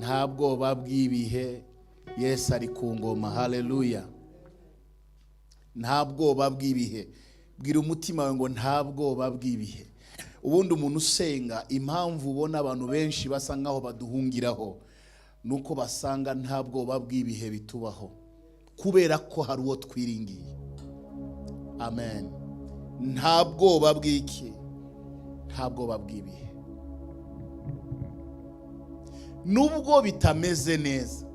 Nta bwoba bw'ibihe, Yesu ari ku ngoma. Haleluya! Nta bwoba bw'ibihe. Bwira umutima wawe ngo nta bwoba bw'ibihe. Ubundi umuntu usenga, impamvu ubona abantu benshi basa nkaho baduhungiraho nuko basanga nta bwoba bw'ibihe bitubaho, kubera ko hari uwo twiringiye. Amen. Nta bwoba bw'iki? Nta bwoba bw'ibihe, nubwo bitameze neza.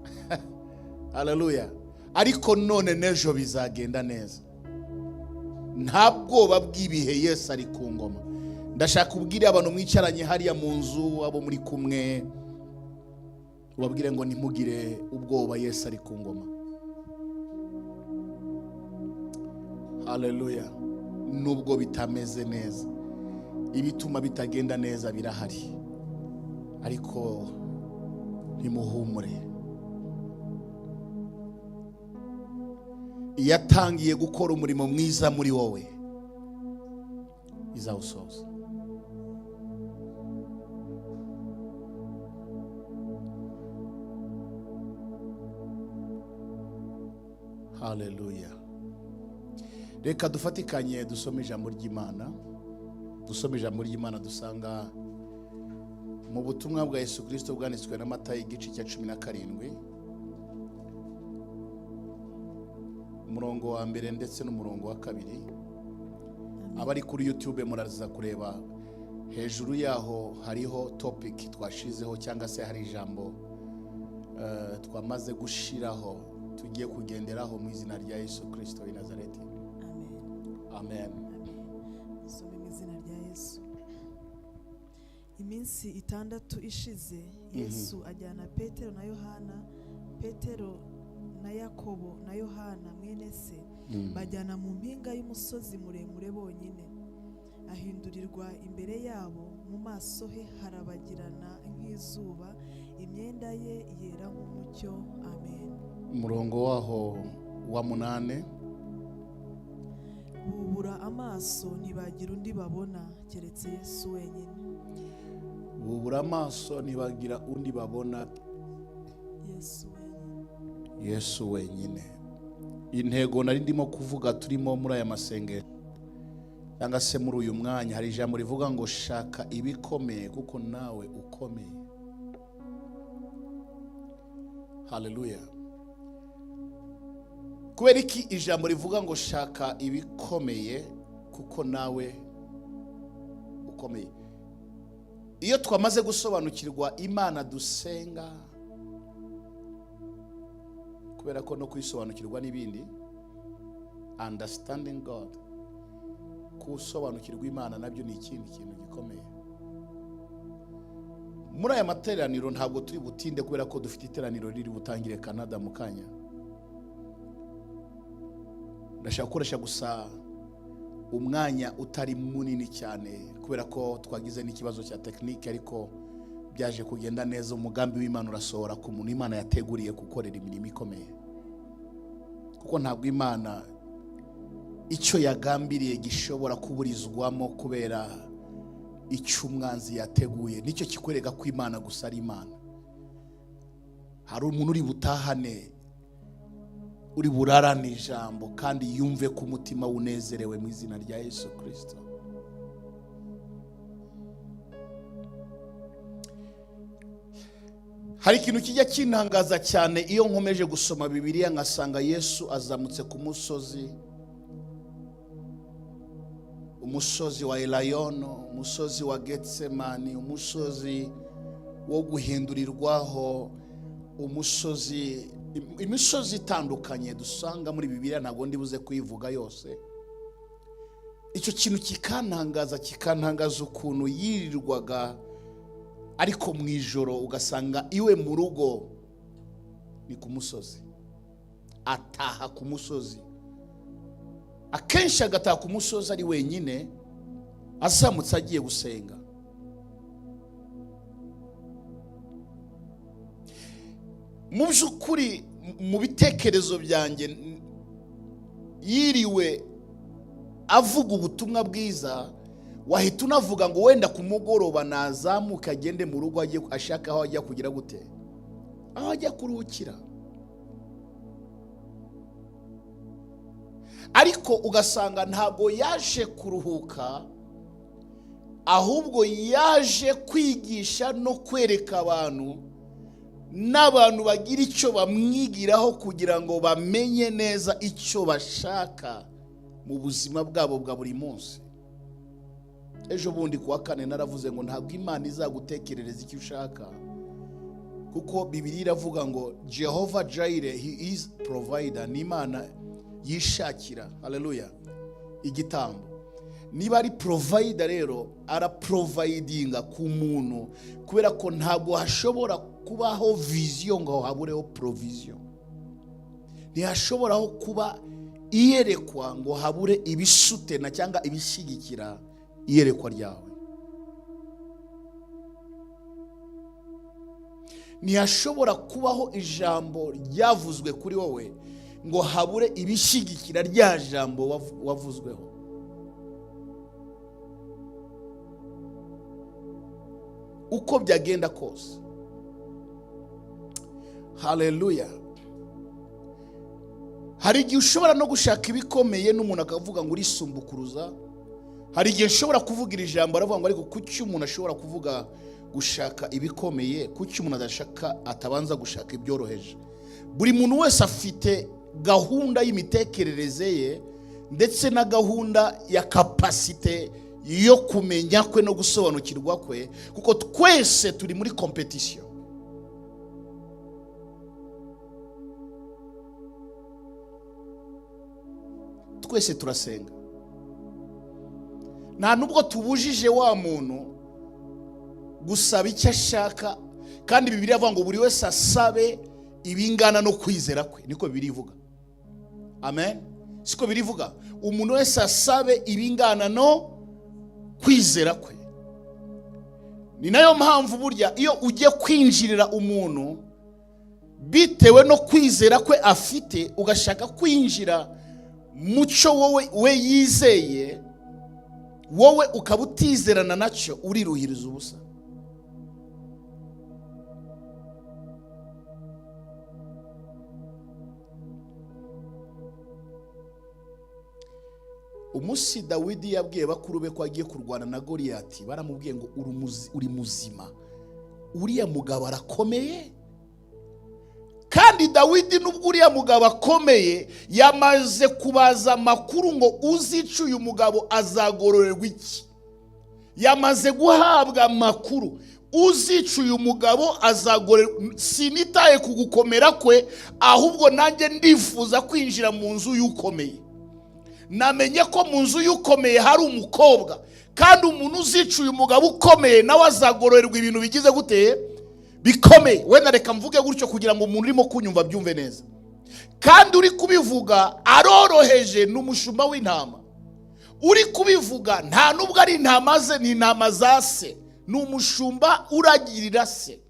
Haleluya! Ariko none n'ejo bizagenda neza. Nta bwoba bw'ibihe, Yesu ari ku ngoma. Ndashaka kubwira abantu mwicaranye hariya mu nzu, abo muri kumwe, ubabwire ngo ntimugire ubwoba, Yesu ari ku ngoma. Haleluya! Nubwo bitameze neza, ibituma bitagenda neza birahari, ariko nimuhumure. Iyatangiye gukora umurimo mwiza muri wowe izawusoza. Haleluya! Reka dufatikanye dusome ijambo ry'Imana. Dusome ijambo ry'Imana dusanga mu butumwa bwa Yesu Kirisito bwanditswe na Matayo, igice cya 17, umurongo wa mbere ndetse n'umurongo wa kabiri. Abari kuri YouTube muraza kureba hejuru yaho hariho topic twashizeho, cyangwa se hari ijambo twamaze gushiraho tugiye kugenderaho mu izina rya Yesu Kirisito w'i Nazareti. Amen. Amen. Dusome mu izina rya Yesu. Iminsi 6 ishize, Yesu ajyana Petero na Yohana, Petero na Yakobo na Yohana mwene se, bajyana mu mpinga y'umusozi muremure bonyine. Ahindurirwa imbere yabo, mu maso he harabagirana nk'izuba, imyenda ye yera nk'umucyo. Amen. Umurongo waho wa 8. Bubura amaso ntibagira undi babona keretse Yesu wenyine. Bubura amaso ntibagira undi babona, Yesu wenyine. Yesu wenyine. Intego nari ndimo kuvuga, turimo muri aya masengero cyangwa se muri uyu mwanya, hari ijambo rivuga ngo shaka ibikomeye kuko nawe ukomeye. Haleluya! Kubera iki ijambo rivuga ngo shaka ibikomeye kuko nawe ukomeye? Iyo twamaze gusobanukirwa Imana dusenga, kubera ko no kwisobanukirwa n'ibindi, understanding God, kusobanukirwa Imana nabyo ni ikindi kintu gikomeye. Muri aya materaniro ntabwo turi butinde, kubera ko dufite iteraniro riri butangire Canada mu kanya. Ndashaka gukoresha gusa umwanya utari munini cyane, kubera ko twagize n'ikibazo cya tekinike, ariko byaje kugenda neza. Umugambi w'Imana urasohora ku muntu Imana yateguriye gukorera imirimo ikomeye, kuko ntabwo Imana icyo yagambiriye gishobora kuburizwamo kubera icyo umwanzi yateguye. Nicyo kikwereka ko Imana gusa ari Imana. Hari umuntu uri butahane, uri burarane ijambo, kandi yumve ko umutima unezerewe mu izina rya Yesu Kirisito. Hari ikintu kijya kintangaza cyane iyo nkomeje gusoma Bibiliya, ngasanga Yesu azamutse ku musozi, umusozi wa Elayono, umusozi wa Getsemani, umusozi wo guhindurirwaho, umusozi, imisozi itandukanye dusanga muri Bibiliya, ntabwo ndibuze kuyivuga yose. Icyo kintu kikantangaza, kikantangaza ukuntu yirirwaga, ariko mu ijoro ugasanga iwe mu rugo ni ku musozi, ataha ku musozi, akenshi agataha ku musozi ari wenyine, azamutse agiye gusenga. Mu by'ukuri, mu bitekerezo byanjye, yiriwe avuga ubutumwa bwiza, wahita unavuga ngo wenda ku mugoroba nazamuka agende mu rugo, ajye ashaka aho ajya kugira gute. Aho ajya kuruhukira. Ariko ugasanga ntabwo yaje kuruhuka, ahubwo yaje kwigisha no kwereka abantu, n'abantu bagira icyo bamwigiraho kugira ngo bamenye neza icyo bashaka mu buzima bwabo bwa buri munsi. Ejo bundi kuwa kane naravuze ngo ntabwo Imana izagutekerereza icyo ushaka, kuko Bibiliya iravuga ngo Jehovah Jireh, he is provider, ni Imana yishakira, haleluya, igitambo. Niba ari provider rero, araprovidinga ku muntu, kubera ko ntabwo hashobora kubaho vision ngo habureho provision. Ntihashoboraho kuba iyerekwa ngo habure ibisutena cyangwa ibishyigikira iyerekwa ryawe. Ntihashobora kubaho ijambo ryavuzwe kuri wowe ngo habure ibishyigikira rya jambo wavuzweho. Uko byagenda kose. Haleluya. Hari igihe ushobora no gushaka ibikomeye n'umuntu akavuga ngo urisumbukuruza. Hari igihe ushobora kuvuga iri jambo aravuga ngo ariko kuki umuntu ashobora kuvuga gushaka ibikomeye, kuki umuntu adashaka atabanza gushaka ibyoroheje? Buri muntu wese afite gahunda y'imitekerereze ye ndetse na gahunda ya kapasite yo kumenya kwe no gusobanukirwa kwe, kuko twese turi muri competition. Twese turasenga. Nta nubwo tubujije wa muntu gusaba icyo ashaka, kandi Bibiliya ivuga ngo buri wese asabe ibingana no kwizera kwe, niko Bibiliya ivuga. Amen. Siko Bibiliya ivuga, umuntu wese asabe ibingana no kwizera kwe. Ni nayo mpamvu burya iyo ugiye kwinjirira umuntu bitewe no kwizera kwe afite, ugashaka kwinjira muco wowe we yizeye, wowe ukaba utizerana nacyo, uriruhiriza ubusa. Umunsi Dawidi yabwiye bakuru be ko agiye kurwana na Goliyati, baramubwiye ngo uri muzima, uriya mugabo arakomeye. Kandi Dawidi nubwo uriya mugabo akomeye, yamaze kubaza amakuru ngo uzica uyu mugabo azagororerwa iki. Yamaze guhabwa amakuru, uzica uyu mugabo azagororerwa. Sinitaye ku gukomera kwe, ahubwo nanjye ndifuza kwinjira mu nzu y'ukomeye. Namenye ko mu nzu y'ukomeye hari umukobwa, kandi umuntu uzica uyu mugabo ukomeye nawe azagororerwa ibintu bigize gute? Bikomeye. Wenda reka mvuge gutyo kugira ngo umuntu urimo kunyumva abyumve neza. Kandi uri kubivuga aroroheje, ni umushumba w'intama. Uri kubivuga nta nubwo ari intama ze, ni intama za se, ni umushumba uragirira se.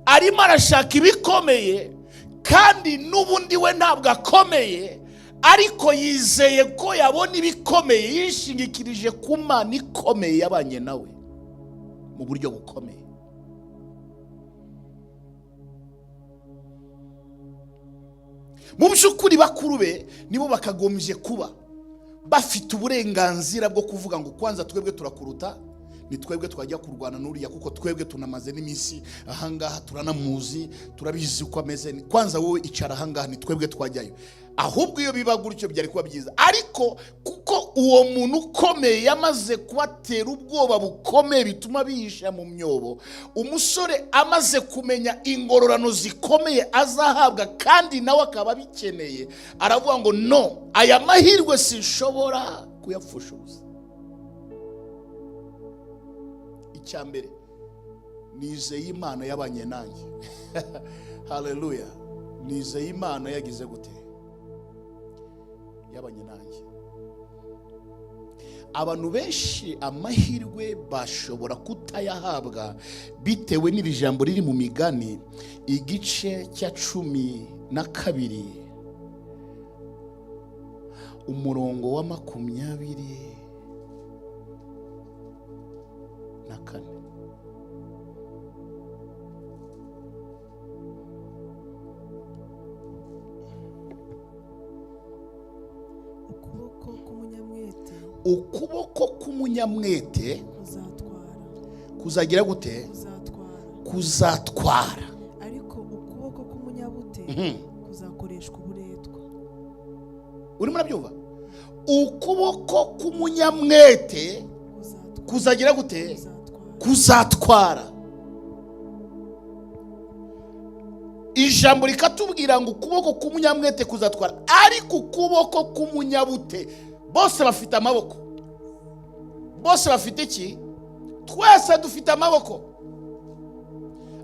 Arimo arashaka ibikomeye, kandi n'ubundi we ntabwo akomeye, ariko yizeye ko yabona ibikomeye, yishingikirije ku Mana ikomeye yabanye nawe mu buryo bukomeye. Mu by'ukuri bakuru be nibo bakagombye kuba bafite uburenganzira bwo kuvuga ngo kwanza twebwe turakuruta, ni twebwe twajya kurwana n'uriya, kuko twebwe tunamaze n'iminsi ahangaha, turanamuzi, turabizi uko ameze, kwanza wowe icara ahangaha, ni twebwe twajyayo. Ahubwo iyo biba gutyo byari kuba byiza, ariko kuko uwo muntu ukomeye yamaze kubatera ubwoba bukomeye bituma bihisha mu myobo, umusore amaze kumenya ingororano zikomeye azahabwa kandi nawe akaba abikeneye, aravuga ngo no, aya mahirwe sinshobora kuyapfusha ubusa. Icya mbere, nizeye Imana yabanye nanjye. Haleluya. Nizeye Imana yagize gute? Yabanye nanjye. Abantu benshi amahirwe bashobora kutayahabwa bitewe n'iri jambo riri mu migani igice cya 12 umurongo wa 24. Ukuboko k'umunyamwete kuzagira gute? Kuzatwara. Ariko ukuboko k'umunyabute kuzakoreshwa uburetwa. Urimo urabyumva? Ukuboko k'umunyamwete kuzagira gute? Kuzatwara. Ijambo rikatubwira ngo ukuboko k'umunyamwete kuzatwara, ariko ukuboko k'umunyabute, bose bafite amaboko, bose bafite iki? Twese dufite amaboko,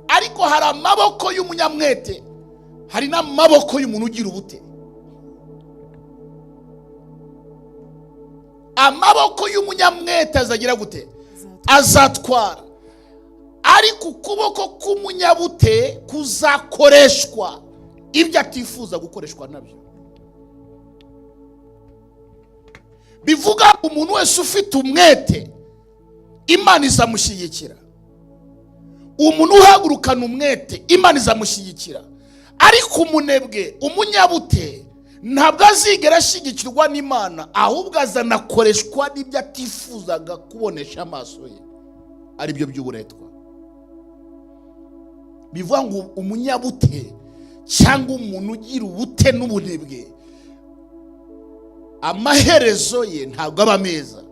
ariko hari amaboko y'umunyamwete, hari n'amaboko y'umuntu ugira ubute. Amaboko y'umunyamwete azagira gute? Azatwara. Ariko ukuboko k'umunyabute kuzakoreshwa ibyo atifuza gukoreshwa nabyo. Bivuga umuntu wese ufite umwete Imana izamushyigikira. Umuntu uhagurukana umwete Imana izamushyigikira. Ariko umunebwe, umunyabute, ntabwo azigera ashyigikirwa n'Imana, ahubwo azanakoreshwa n'ibyo atifuzaga kubonesha amaso ye, aribyo by'uburetwa. Bivuga ngo umunyabute cyangwa umuntu ugira ubute n'ubunebwe, amaherezo ye ntabwo aba meza.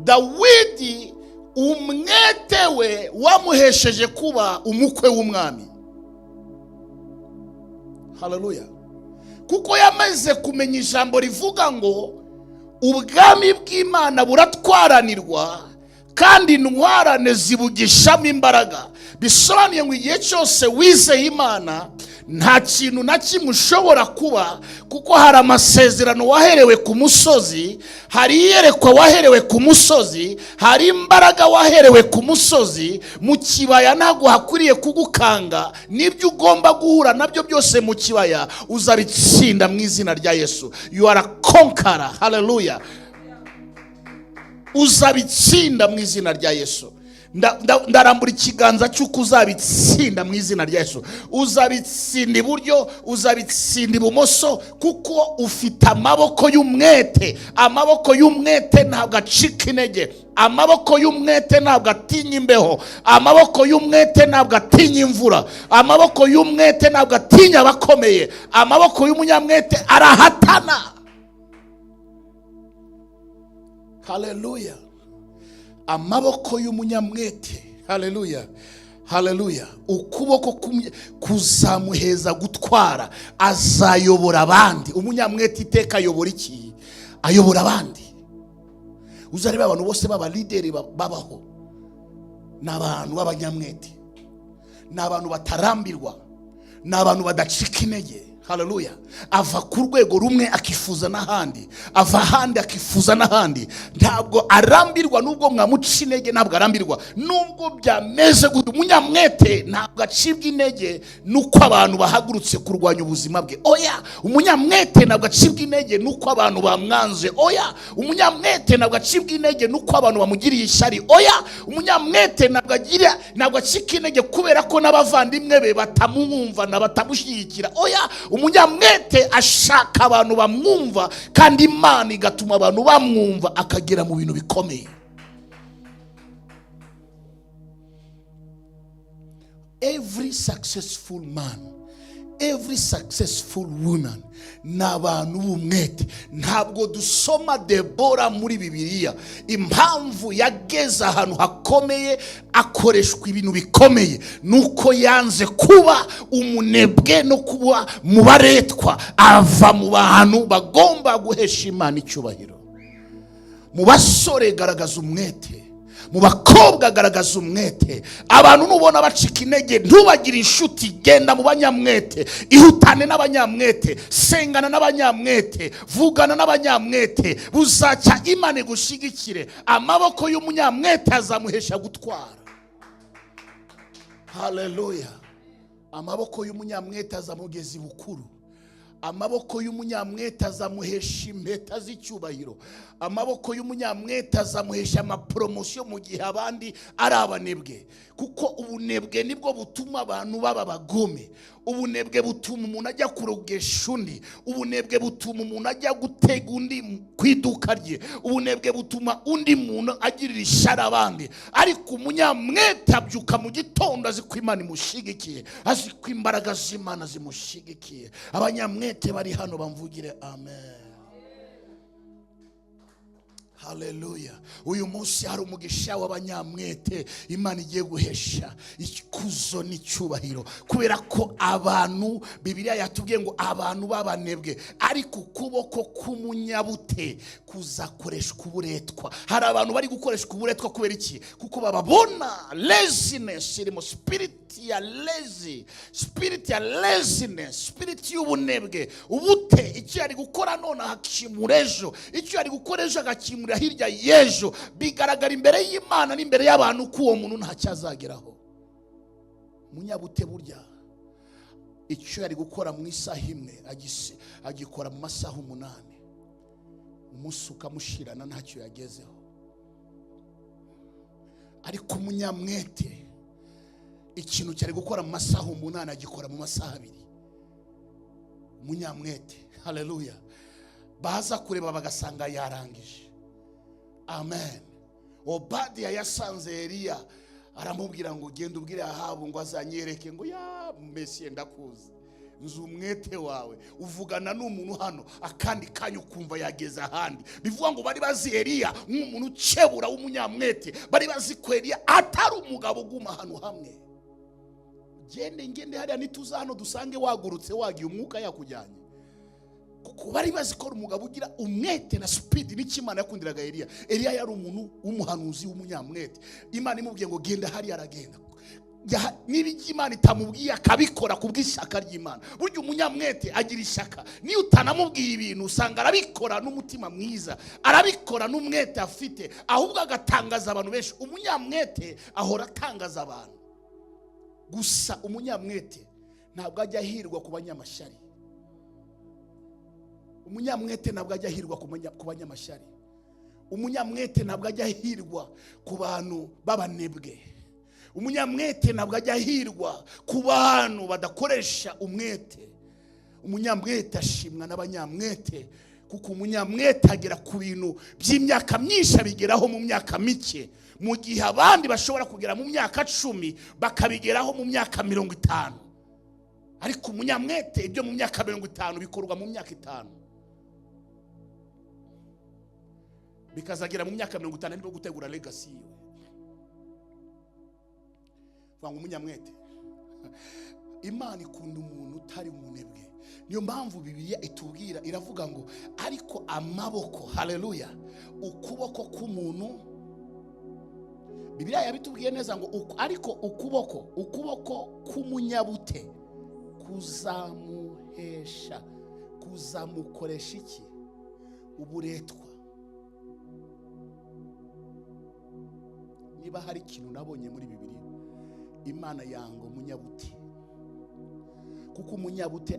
Dawidi umwete we wamuhesheje kuba umukwe w'umwami. Haleluya. Kuko yamaze kumenya ijambo rivuga ngo ubwami bw'Imana buratwaranirwa kandi intwarane zibugishamo imbaraga. Bisobanuye ngo igihe cyose wizeye Imana nta kintu na kimwe ushobora kuba, kuko hari amasezerano waherewe ku musozi, hari iyerekwa waherewe ku musozi, hari imbaraga waherewe ku musozi. Mu kibaya ntabwo hakwiriye kugukanga, n'ibyo ugomba guhura nabyo byose mu kibaya uzabitsinda mu izina rya Yesu. You are a conqueror. Haleluya. Uzabitsinda mu izina rya Yesu. Ndarambura ikiganza cy'uko uzabitsinda mu izina rya Yesu. Uzabitsinda iburyo, uzabitsinda ibumoso, kuko ufite amaboko y'umwete. Amaboko y'umwete ntabwo acika intege, amaboko y'umwete ntabwo atinya imbeho, amaboko y'umwete ntabwo atinya imvura, amaboko y'umwete ntabwo atinya abakomeye. Amaboko y'umunyamwete arahatana. Haleluya. Amaboko y'umunyamwete, haleluya, haleluya, ukuboko kuzamuheza gutwara, azayobora abandi. Umunyamwete iteka ayobora iki? Ayobora abandi. Uzareba abantu bose baba leader babaho ni abantu b'abanyamwete, ni abantu batarambirwa, ni abantu badacika intege. Haleluya. Ava ku rwego rumwe akifuza n'ahandi, ava ahandi akifuza n'ahandi. Ntabwo arambirwa, nubwo mwamuca intege ntabwo arambirwa, nubwo byameze gute. Umunyamwete ntabwo acibwa intege nuko abantu bahagurutse kurwanya ubuzima bwe. Oya, umunyamwete ntabwo acibwa intege nuko abantu bamwanze. Oya, umunyamwete ntabwo acibwa intege nuko abantu bamugiriye ishyari. Oya, umunyamwete ntabwo acika intege kubera ko n'abavandimwe be batamwumva na batamushyigikira. Oya, umunyamwete ashaka abantu bamwumva, kandi Imana igatuma abantu bamwumva akagera mu bintu bikomeye. Every successful man, every successful woman ni abantu b'umwete. Ntabwo dusoma Debora muri Bibiliya impamvu yageze ahantu hakomeye akoreshwa ibintu bikomeye, nuko yanze kuba umunebwe no kuba mu baretwa, ava mu bantu bagomba guhesha Imana icyubahiro. Mu basore garagaza umwete, mu bakobwa garagaza umwete. Abantu nubona bacika intege ntubagire inshuti, genda mu banyamwete, ihutane n'abanyamwete, sengana n'abanyamwete, vugana n'abanyamwete, buzacya Imana igushyigikire. Amaboko y'umunyamwete azamuhesha gutwara. Haleluya. Amaboko y'umunyamwete azamugeza ibukuru. Amaboko y'umunyamwete azamuhesha impeta z'icyubahiro. Amaboko y'umunyamwete azamuhesha amapromotion mu gihe abandi ari abanebwe, kuko ubunebwe nibwo butuma abantu baba abagome. Ubunebwe butuma umuntu ajya kurogesha undi. Ubunebwe butuma umuntu ajya gutega undi ku iduka rye. Ubunebwe butuma undi muntu agirira ishyari abandi. Ariko umunyamwete abyuka mu gitondo azi ko Imana imushyigikiye, azi ko imbaraga z'Imana zimushyigikiye. Abanyamwete bari hano bamvugire amen. Haleluya. Uyu munsi hari umugisha w'abanyamwete Imana igiye guhesha ikuzo n'icyubahiro, kubera ko abantu, Bibiliya yatubwiye ngo abantu b'abanebwe, ariko ukuboko k'umunyabute kuzakoreshwa uburetwa. Hari abantu bari gukoreshwa uburetwa kubera iki? Kuko bababona laziness irimo, spirit ya lazy, spirit ya laziness, spirit y'ubunebwe, ubute. Icyo yari gukora none akimura ejo, icyo yari gukora ejo agakimura hirya y'ejo. Bigaragara imbere y'Imana n'imbere y'abantu ko uwo muntu ntacyo azageraho. Munyabute burya icyo yari gukora mu isaha imwe agikora mu masaha 8, umunsi ukamushirana ntacyo yagezeho. Ariko umunyamwete ikintu cyari gukora mu masaha 8 agikora mu masaha 2. Umunyamwete, haleluya, baza kureba bagasanga yarangije. Amen. Obadiya yasanze Eliya aramubwira ngo genda ubwire Ahabu ngo azanyereke, ngo ya Mesiye ndakuzi, nzi umwete wawe. Uvugana n'umuntu hano akandi kanya ukumva yageze ahandi. Bivuga ngo bari bazi Eliya nk'umuntu ukebura w'umunyamwete, bari bazi ko Eliya atari umugabo uguma ahantu hamwe. Gende ngende hariya, nituza hano dusange wagurutse wagiye, umwuka yakujyanye. Kuko bari bazi ko ari umugabo ugira umwete na speed. N'icyo Imana yakundiraga Eliya, Eliya yari umuntu w'umuhanuzi w'umunyamwete. Imana imubwiye ngo genda hariya, aragenda. Niba icyo Imana itamubwiye akabikora ku bw'ishyaka ry'Imana. Burya umunyamwete agira ishyaka, niyo utanamubwiye ibintu usanga arabikora n'umutima mwiza, arabikora n'umwete afite, ahubwo agatangaza abantu benshi. Umunyamwete ahora atangaza abantu. Gusa umunyamwete ntabwo ajya ahirwa ku banyamashyari. Umunyamwete ntabwo ajya ahirwa ku banyamashyari. Umunyamwete ntabwo ajya ahirwa ku bantu b'abanebwe. Umunyamwete ntabwo ajya ahirwa ku bantu badakoresha umwete. Umunyamwete ashimwa n'abanyamwete, kuko umunyamwete agera ku bintu by'imyaka myinshi abigeraho mu myaka mike, mu gihe abandi bashobora kugera mu myaka 10 bakabigeraho mu myaka 50. Ariko umunyamwete ibyo mu myaka 50 bikorwa mu myaka 5, bikazagera mu myaka 50 nibwo gutegura legacy yiwe. Vuga ngo umunyamwete. Imana ikunda umuntu utari umunebwe. Niyo mpamvu Bibiliya itubwira, iravuga ngo ariko amaboko, haleluya, ukuboko k'umuntu, Bibiliya yabitubwiye neza ngo ariko ukuboko k'umunyabute kuzamuhesha, kuzamukoresha iki? Uburetwa. Niba hari ikintu nabonye muri Bibiliya, Imana yanga umunyabute. Kuko umunyabute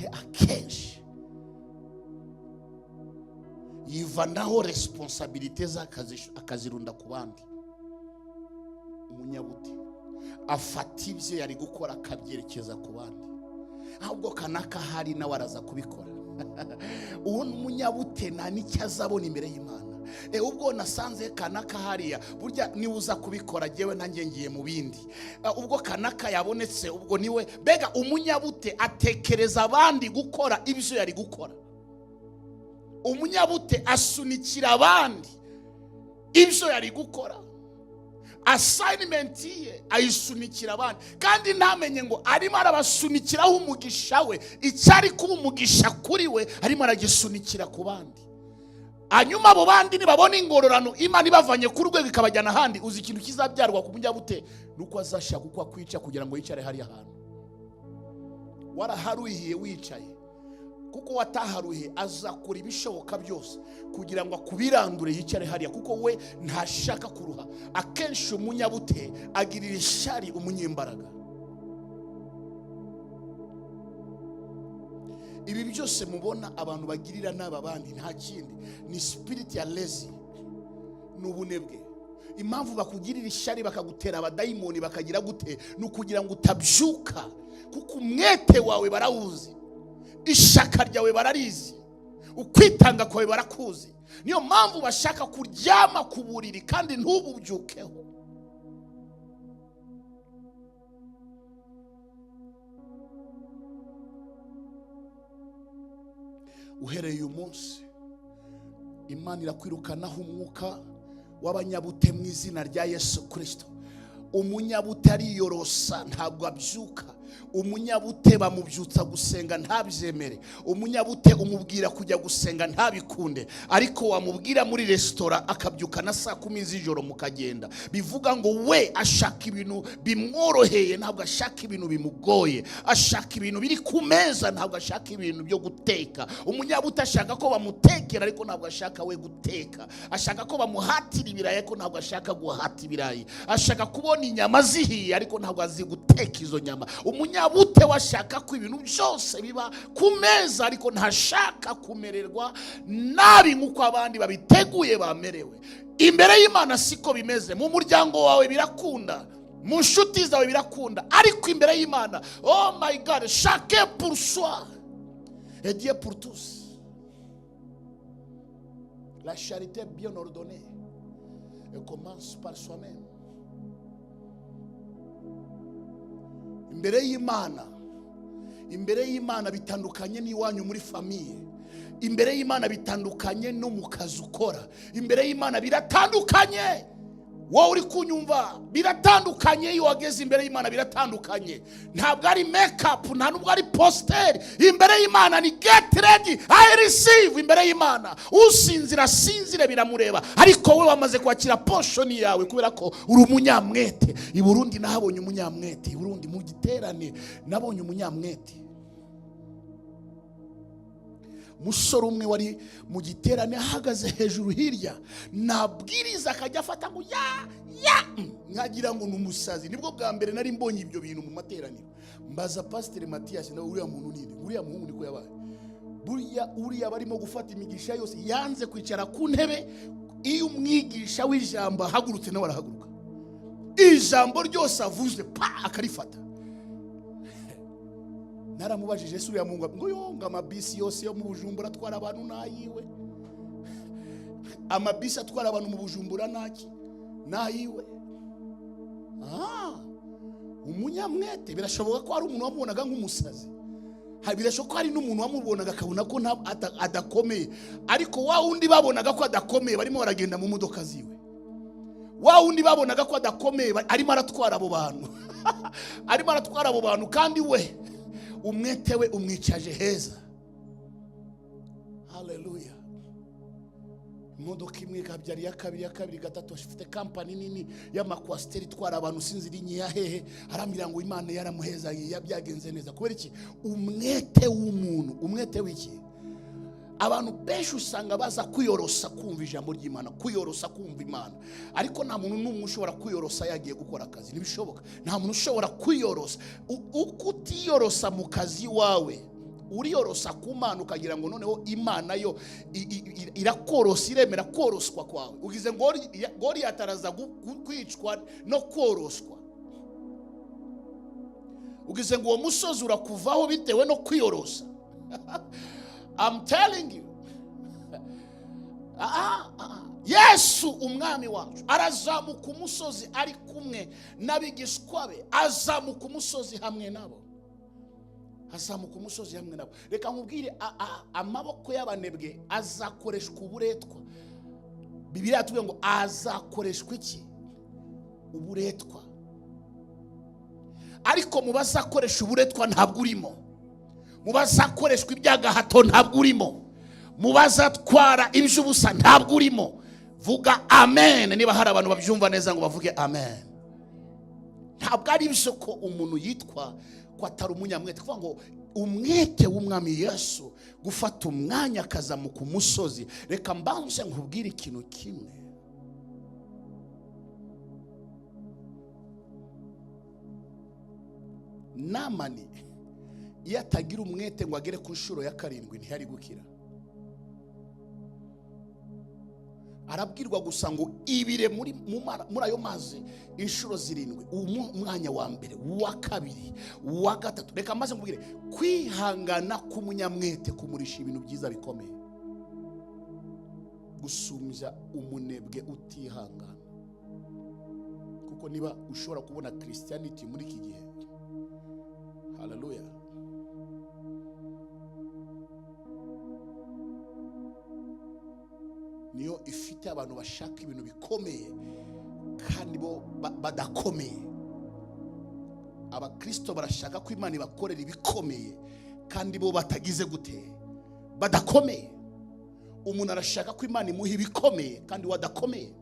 akenshi yivanaho responsabilité z'akazi akazirunda ku bandi. Umunyabute afata ibyo yari gukora akabyerekeza ku bandi, ahubwo kanaka hari nawe araza kubikora. Uwo munyabute nta n'icyo azabona imbere y'Imana. Ubwo nasanze kanaka hariya, burya niba uza kubikora jyewe nanjye ngiye mu bindi. Ubwo kanaka yabonetse, ubwo niwe. Mbega umunyabute atekereza abandi gukora ibyo yari gukora. Umunyabute asunikira abandi ibyo yari gukora. Assignment ye ayisunikira abandi, kandi ntamenye ngo arimo arabasunikiraho umugisha we. Icyari kuba umugisha kuri we arimo aragisunikira ku bandi. Hanyuma abo bandi nibabona ingororano Imana ibavanye ku rwego ikabajyana ahandi, uzi ikintu kizabyarwa ku munyabute? Ni uko azashaka uko akwica kugira ngo yicare hariya hantu waraharuhiye wicaye. Kuko wataharuhiye azakora ibishoboka byose kugira ngo akubirandure yicare hariya, kuko we ntashaka kuruha. Akenshi umunyabute agirira ishyari umunyembaraga. Ibi byose mubona abantu bagirira n'aba bandi, nta kindi, ni spirit ya lazy, ni ubunebwe. Impamvu bakugirira ishyari, bakagutera abadayimoni, bakagira gute, ni ukugira ngo utabyuka, kuko umwete wawe barawuzi, ishaka ryawe bararizi, ukwitanga kwawe barakuzi. Niyo mpamvu bashaka kuryama ku buriri kandi ntububyukeho. Uhereye uyu munsi, Imana irakwirukanaho umwuka w'abanyabute mu izina rya Yesu Kirisito. Umunyabute ariyorosa, ntabwo abyuka. Umunyabute bamubyutsa gusenga ntabyemere. Umunyabute umubwira kujya gusenga ntabikunde, ariko wamubwira muri resitora akabyuka na saa 10 z'ijoro mukagenda. Bivuga ngo we ashaka ibintu bimworoheye, ntabwo ashaka ibintu bimugoye. Ashaka ibintu biri ku meza, ntabwo ashaka ibintu byo guteka. Umunyabute ashaka ko bamutekera, ariko ntabwo ashaka we guteka. Ashaka ko bamuhatira ibirayi, ariko ntabwo ashaka guhata ibirayi. Ashaka kubona inyama zihiye, ariko ntabwo azi guteka izo nyama. Umunyabute washaka ko ibintu byose biba ku meza, ariko ntashaka kumererwa nabi nk'uko abandi babiteguye bamerewe. Imbere y'Imana siko bimeze. Mu muryango wawe birakunda, mu nshuti zawe birakunda, ariko imbere y'Imana, oh my God, chacun pour soi et Dieu pour tous. La charité bien ordonnée, elle commence par soi-même. Imbere y'Imana, imbere y'Imana bitandukanye n'iwanyu muri famille. Imbere y'Imana bitandukanye no mu kazi ukora. Imbere y'Imana biratandukanye. Wowe uri kunyumva, biratandukanye. Iyo wageze imbere y'Imana biratandukanye. Ntabwo ari make-up, nta nubwo ari poster. Imbere y'Imana ni get ready, I receive. Imbere y'Imana usinzira sinzire biramureba, ariko wowe wamaze kwakira portion yawe kubera ko uri umunyamwete. I Burundi nahabonye umunyamwete. I Burundi mu giterane nabonye umunyamwete. Umusore umwe wari mu giterane ahagaze hejuru hirya, nabwiriza akajya afata ngo ya ya, nkagira ngo ni umusazi. Nibwo bwa mbere nari mbonye ibyo bintu mu materaniro. Mbaza Pasiteri Matiyasi, nawe uriya muntu ninde? Uriya muhungu niko yabaye. Buriya uriya barimo gufata imigisha yose, yanze kwicara ku ntebe. Iyo umwigisha w'ijambo ahagurutse nawe arahaguruka, ijambo ryose avuze pa akarifata. Naramubajije, ese uriya muhungu, ngo yonga amabisi yose yo mu Bujumbura atwara abantu nayiwe. Amabisi atwara abantu mu Bujumbura naki nayiwe. Umunyamwete. Birashoboka ko hari umuntu wamubonaga nk'umusazi. Birashoboka ko hari n'umuntu wamubonaga akabona ko adakomeye, ariko wa wundi babonaga ko adakomeye barimo baragenda mu modoka ziwe. Wa wundi babonaga ko adakomeye arimo aratwara abo bantu. Arimo aratwara abo bantu, kandi we umwete we umwicaje heza. Haleluya. Imodoka imwe ikabyara iya kabiri, iya kabiri, gatatu. Afite kampani nini y'amakwasiteri itwara abantu, sinzi iri nyiya hehe. Arambwira ngo Imana yaramuheza, byagenze neza. Kubera iki? Umwete w'umuntu. Umwete w'iki? Abantu benshi usanga baza kwiyorosa kumva ijambo ry'Imana, kwiyorosa kumva Imana, ariko nta muntu n'umwe ushobora kwiyorosa yagiye gukora akazi. Ntibishoboka. Nta muntu ushobora kwiyorosa. Uko utiyorosa mu kazi iwawe, uriyorosa ku Mana, ukagira ngo noneho Imana yo irakorosa, iremera koroswa kwawe. Ugize ngo Goliyati araza kwicwa no koroswa. Ugize ngo uwo musozi urakuvaho bitewe no kwiyorosa. I'm telling you. Yesu umwami wacu arazamuka umusozi ari kumwe n'abigishwa be, azamuka umusozi hamwe nabo. Azamuka umusozi hamwe nabo. Reka nkubwire, amaboko y'abanebwe azakoreshwa uburetwa. Bibiliya yatubwiye ngo azakoreshwa iki? Uburetwa. Ariko mu bazakoresha uburetwa ntabwo urimo. Mu bazakoreshwa iby'agahato ntabwo urimo. Mu bazatwara iby'ubusa ntabwo urimo. Vuga amen niba hari abantu babyumva neza ngo bavuge amen. Ntabwo ari byo ko umuntu yitwa ko atari umunyamwete. Kuvuga ngo umwete w'umwami Yesu gufata umwanya akazamuka umusozi. Reka mbanze nkubwire ikintu kimwe. Namani Iyo atagira umwete ngo agere ku nshuro ya karindwi, ntiyari gukira. Arabwirwa gusa ngo ibire muri ayo mazi inshuro zirindwi. Umwanya wa mbere, uwa kabiri, uwa gatatu. Reka maze nkubwire, kwihangana k'umunyamwete kumurisha ibintu byiza bikomeye gusumbya umunebwe utihangana. Kuko niba ushobora kubona Christianity muri iki gihe, haleluya, niyo ifite abantu bashaka ibintu bikomeye kandi bo badakomeye. Abakristo barashaka ko Imana ibakorera ibikomeye kandi bo batagize gute, badakomeye. Umuntu arashaka ko Imana imuha ibikomeye kandi we adakomeye.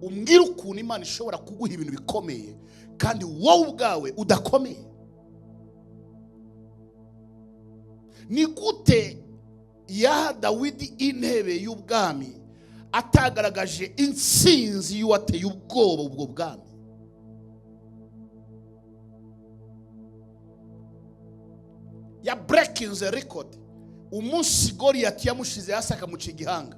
Umbwire ukuntu Imana ishobora kuguha ibintu bikomeye kandi wowe ubwawe udakomeye. Ni gute yaha Dawidi intebe y'ubwami atagaragaje intsinzi y'uwateye ubwoba ubwo bwami? Ya breaking the record. Umunsi Goliyati yamushize hasi akamuca igihanga,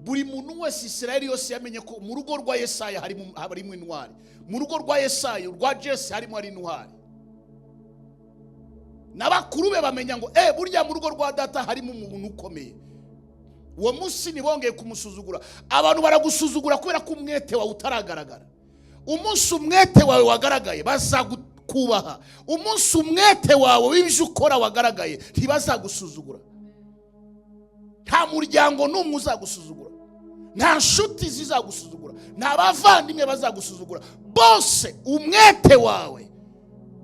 buri muntu wese Isirayeli yose yamenye ko mu rugo rwa Yesaya harimo intwari, mu rugo rwa Yesaya, rwa Jese harimo ari intwari. N'abakuru be bamenya ngo burya mu rugo rwa data harimo umuntu ukomeye. Uwo munsi ntibongeye kumusuzugura. Abantu baragusuzugura kubera ko umwete wawe utaragaragara. Umunsi umwete wawe wagaragaye bazakubaha. Umunsi umwete wawe w'ibyo ukora wagaragaye ntibazagusuzugura. Nta muryango n'umwe uzagusuzugura, nta nshuti zizagusuzugura, nta bavandimwe bazagusuzugura. Bose umwete wawe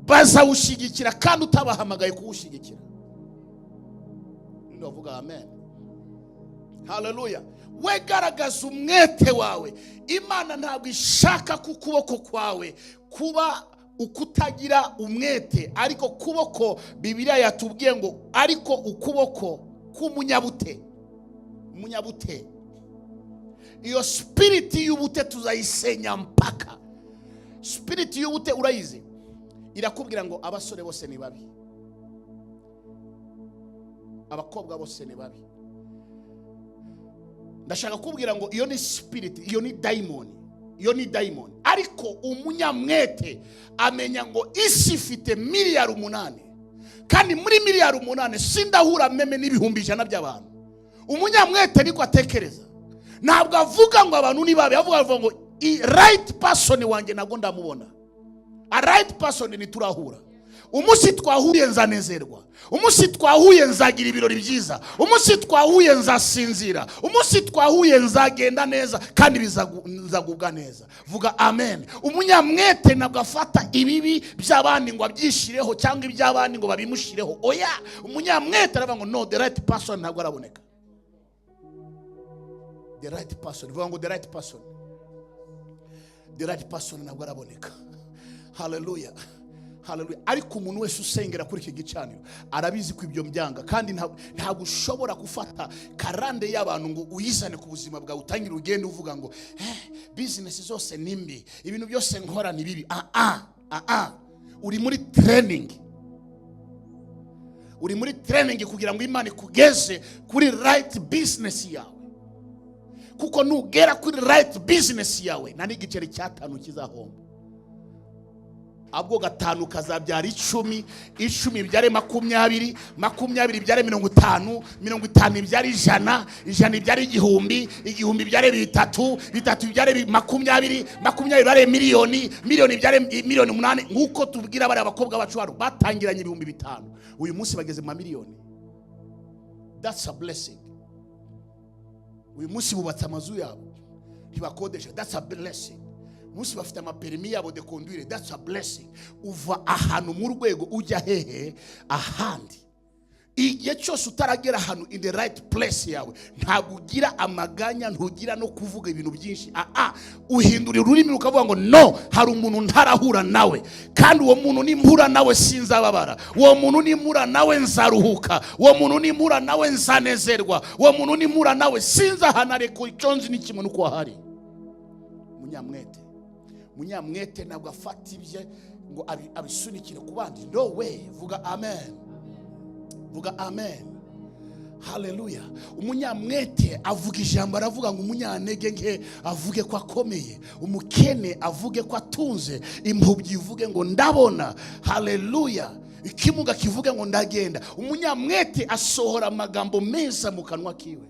bazawushyigikira kandi utabahamagaye kuwushyigikira. Ndavuga amen, haleluya. We garagaza umwete wawe. Imana ntabwo ishaka ko ukuboko kwawe kuba ukutagira umwete, ariko kuboko Bibiliya yatubwiye ngo ariko ukuboko k'umunyabute, umunyabute. Iyo spirit y'ubute tuzayisenya mpaka. Spirit y'ubute urayizi, irakubwira ngo abasore bose ni babi, abakobwa bose ni babi. Ndashaka kubwira ngo iyo ni spirit, iyo ni daimoni, iyo ni daimoni. Ariko umunyamwete amenya ngo isi ifite 8 miliyari, kandi muri 8 miliyari sindahura meme n'100,000 by'abantu. Umunyamwete niko atekereza, ntabwo avuga ngo abantu ni babi, avuga ngo right person wanjye ntabwo ndamubona. A right person ntiturahura. Umunsi twahuye nzanezerwa, umunsi twahuye nzagira ibirori byiza, umunsi twahuye nzasinzira, umunsi twahuye nzagenda neza kandi nzagubwa neza. Vuga amen. Umunyamwete ntabwo afata ibibi by'abandi ngo abyishireho cyangwa iby'abandi ngo babimushireho. Oya, umunyamwete aravuga ngo no, the right person ntabwo araboneka. The right person, vuga ngo the right person, the right person ntabwo araboneka. Haleluya, haleluya. Ariko umuntu wese usengera kuri iki gicaniro arabizi ko ibyo byanga, kandi ntabwo ushobora gufata karande y'abantu ngo uyizane ku buzima bwawe, utangire ugende uvuga ngo business zose ni mbi, ibintu byose nkora ni bibi. Ah ah ah ah, uri muri training, uri muri training kugira ngo Imana ikugeze kuri right business yawe. Kuko nugera kuri right business yawe nta n'igiceri cy'atanu kizahomba, ahubwo 5 kazabyara 10, 10 ibyare 20, 20 ibyare 50, 50 ibyare 100, 100 ibyare 1000, 1000 ibyare 3, 3 ibyare 20, 20 ibyare miliyoni, miliyoni ibyare 8 miliyoni. Nk'uko tubwira bariya abakobwa bacu hano batangiranye 5,000, uyu munsi bageze mu mamiliyoni. That's a blessing. Uyu munsi bubatse amazu yabo ntibakodesha. That's a blessing. Umunsi bafite amaperimi yabo de conduire. That's a blessing. Uva ahantu mu rwego ujya hehe ahandi. Igihe cyose utaragera ahantu in the right place yawe, ntabwo ugira amaganya, ntugira no kuvuga ibintu byinshi. Uhindura ururimi ukavuga ngo no, hari umuntu ntarahura nawe, kandi uwo muntu nimpura nawe sinzababara, uwo muntu nimpura nawe nzaruhuka, uwo muntu nimpura nawe nzanezerwa, uwo muntu nimpura nawe sinzahanareka. Icyo nzi ni kimwe nuko ahari. Munyamwete, munyamwete ntabwo afata ibye. Ngo abisunikire ku bandi. No way. Vuga amen, vuga amen, haleluya. Umunyamwete avuga ijambo, aravuga ngo umunyantege nke avuge ko akomeye, umukene avuge ko atunze, impubyi ivuge ngo ndabona, haleluya, ikimuga kivuge ngo ndagenda. Umunyamwete asohora amagambo meza mu kanwa kiwe.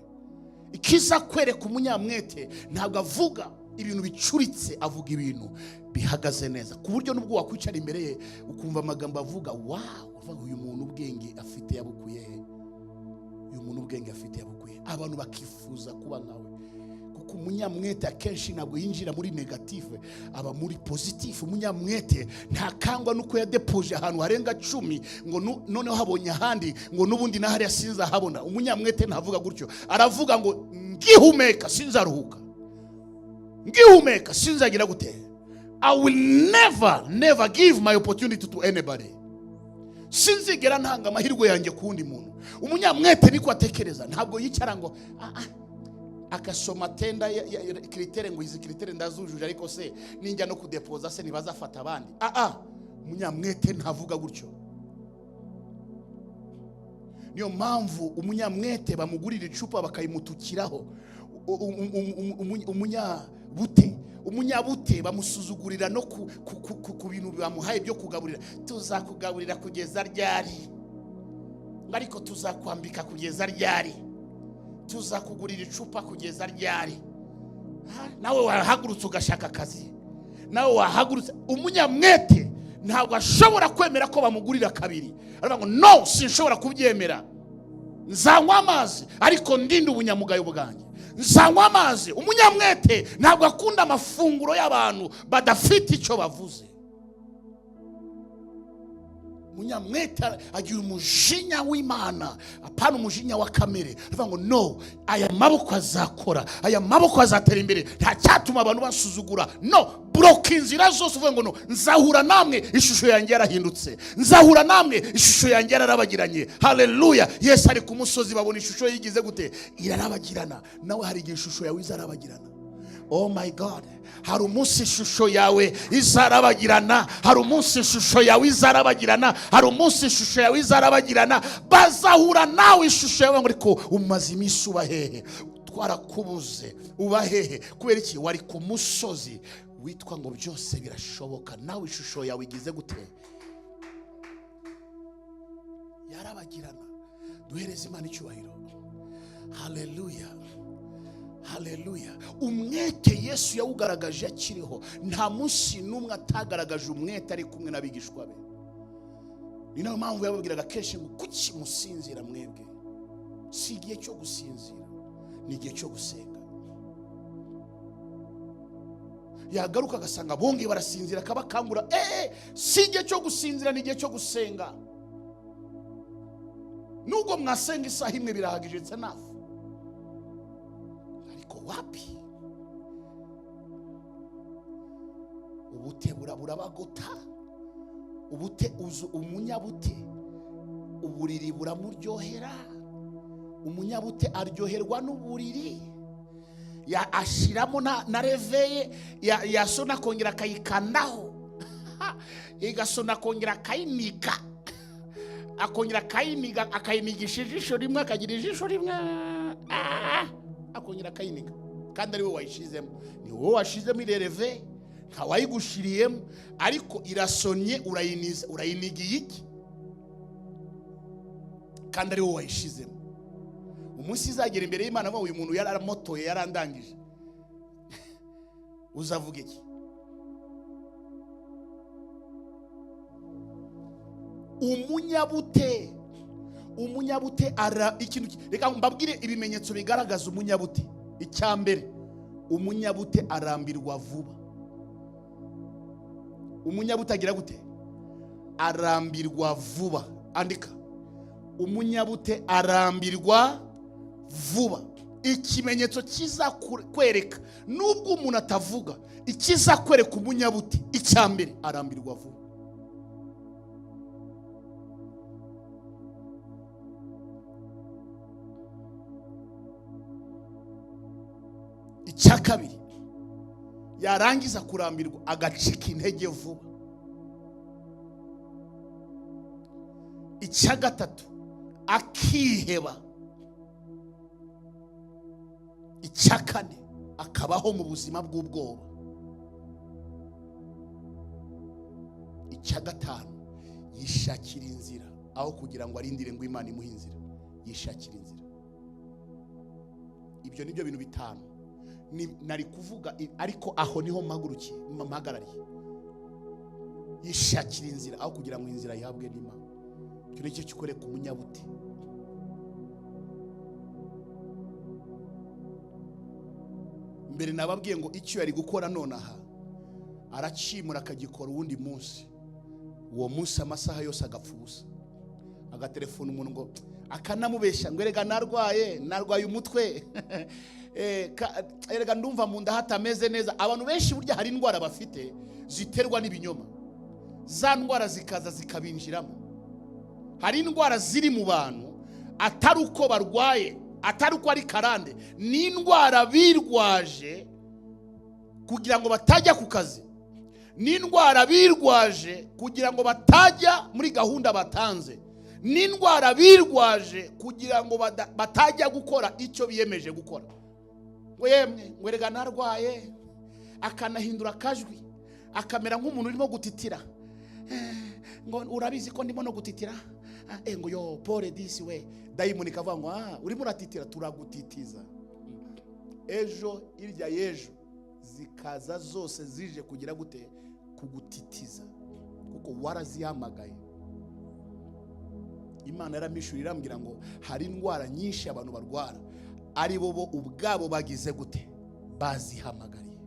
Ikiza kwereka umunyamwete, ntabwo avuga ibintu bicuritse, avuga ibintu bihagaze neza, ku buryo nubwo wakwicara imbere ye ukumva amagambo avuga, wow, uvuga uyu muntu ubwenge afite yabukuye he? Uyu muntu ubwenge afite yabukuye? Abantu bakifuza kuba nkawe, kuko umunyamwete akenshi ntabwo yinjira muri négative, aba muri positif. Umunyamwete ntakangwa nuko yadepoje ahantu harenga 10 ngo noneho habonye ahandi ngo n'ubundi n'ahariya sinzahabona. Umunyamwete ntavuga gutyo, aravuga ngo ngihumeka sinzaruhuka, ngihumeka sinzagira gute? I will never, never give my opportunity to anybody. Sinzigera ntanga amahirwe yanjye ku wundi muntu. Umunyamwete niko atekereza, ntabwo yicara ngo ah, ah, agasoma tenda ya critères, ngo izi critères ndazujuje, ariko se ninjya no kudepoza se ntibazafata abandi? Ah ah, umunyamwete ntavuga gutyo. Niyo mpamvu umunyamwete bamugurira icupa bakayimutukiraho. Umunyabute bamusuzugurira no ku bintu bamuhaye byo kugaburira. Tuzakugaburira kugeza ryari? Ngo ariko tuzakwambika kugeza ryari? Tuzakugurira icupa kugeza ryari? Ha? Nawe wahagurutse ugashaka akazi, nawe wahagurutse. Umunyamwete ntabwo ashobora kwemera ko bamugurira kabiri. Aravuga ngo no, sinshobora kubyemera, nzanywa amazi ariko ndinde ubunyamugayo bwanjye, nzanywa amazi. Umunyamwete ntabwo akunda amafunguro y'abantu badafite icyo bavuze. Umunyamwete agira umujinya w'Imana, apana umujinya wa kamere. Aravuga ngo no, aya maboko azakora, aya maboko azatera imbere, nta cyatuma abantu basuzugura. No buroka inzira zose, uvuga ngo no, nzahura namwe ishusho yanjye yarahindutse, nzahura namwe ishusho yanjye yararabagiranye. Haleluya! Yesu ari ku musozi, babona ishusho yigize gute? Irarabagirana. Nawe hari igihe ishusho yawe izarabagirana. Oh my God, hari umunsi ishusho yawe izarabagirana, hari umunsi ishusho yawe izarabagirana, hari umunsi ishusho yawe izarabagirana. Bazahura nawe ishusho yawe ngo ariko umaze iminsi uba hehe? Twarakubuze, uba hehe? Kubera iki? Wari ku musozi witwa ngo byose birashoboka. Nawe ishusho yawe igize gute? Yarabagirana. Duhereze Imana icyubahiro. Haleluya, haleluya. Umwete Yesu yawugaragaje akiriho. Nta munsi n'umwe atagaragaje umwete ari kumwe n'abigishwa be. Ni nayo mpamvu yababwiraga kenshi ngo kuki musinzira mwebwe? Si igihe cyo gusinzira, ni igihe cyo gusenga. Yagaruka agasanga bongeye barasinzira, akabakangura: eee, si igihe cyo gusinzira, ni igihe cyo gusenga. Nubwo mwasenga isaha imwe birahagije, it's enough. Ariko wapi, ubute burabagota. Ubute uzu umunyabute, uburiri buramuryohera. Umunyabute aryoherwa n'uburiri. Ashiramo na réveil yasona akongera akayikandaho, igasona akongera akayiniga, akongera akayiniga, akayinigisha ijisho rimwe, akagira ijisho rimwe, akongera akayiniga, kandi ari wowe wayishizemo. Ni wowe washizemo iriya réveil, nta wayigushiriyemo, ariko irasonye, urayiniza. Urayinigiye iki kandi ari wowe wayishizemo? Umunsi izagera imbere y'Imana avuga uyu muntu yaramotoye, yarandangije, uzavuga iki? Umunyabute, umunyabute ara ikintu reka mbabwire ibimenyetso bigaragaza umunyabute. Icya mbere, umunyabute arambirwa vuba. Umunyabute agira gute? Arambirwa vuba. Andika: umunyabute arambirwa vuba. Ikimenyetso kizakwereka, nubwo umuntu atavuga, ikizakwereka umunyabute, icya mbere, arambirwa vuba. Icya kabiri, yarangiza kurambirwa agacika intege vuba. Icya gatatu, akiheba. Icya kane, akabaho mu buzima bw'ubwoba. Icya gatanu, yishakira inzira aho kugira ngo arindire ngo Imana imuhe inzira, yishakira inzira. Ibyo nibyo bintu bitanu nari kuvuga, ariko aho niho mpagurukiye, mpagarariye. Yishakira inzira aho kugira ngo inzira yihabwe n'Imana. Icyo nicyo kikwereka umunyabute. Mbere nababwiye ngo icyo yari gukora nonaha aracimura akagikora uwundi munsi, uwo munsi amasaha yose agapfa ubusa, agatelefona umuntu ngo akanamubeshya ngo erega narwaye umutwe, erega ndumva mu nda hatameze neza. Abantu benshi burya hari indwara bafite ziterwa n'ibinyoma, za ndwara zikaza zikabinjiramo. Hari indwara ziri mu bantu atari uko barwaye, atari uko ari karande, ni indwara birwaje kugira ngo batajya ku kazi, ni indwara birwaje kugira ngo batajya muri gahunda batanze, ni indwara birwaje kugira ngo batajya gukora icyo biyemeje gukora. Ngo yemwe, ngo erega narwaye, akanahindura akajwi akamera nk'umuntu urimo gutitira, ngo urabizi ko ndimo no gutitira, ngo yo pole disi we. Dayimoni ikavuga ngo urimo uratitira, turagutitiza. Ejo irya y'ejo zikaza zose zije kugira gute? Kugutitiza, kuko warazihamagaye. Imana yaramishura irambwira ngo hari indwara nyinshi abantu barwara ari bo ubwabo bagize gute? Bazihamagariye.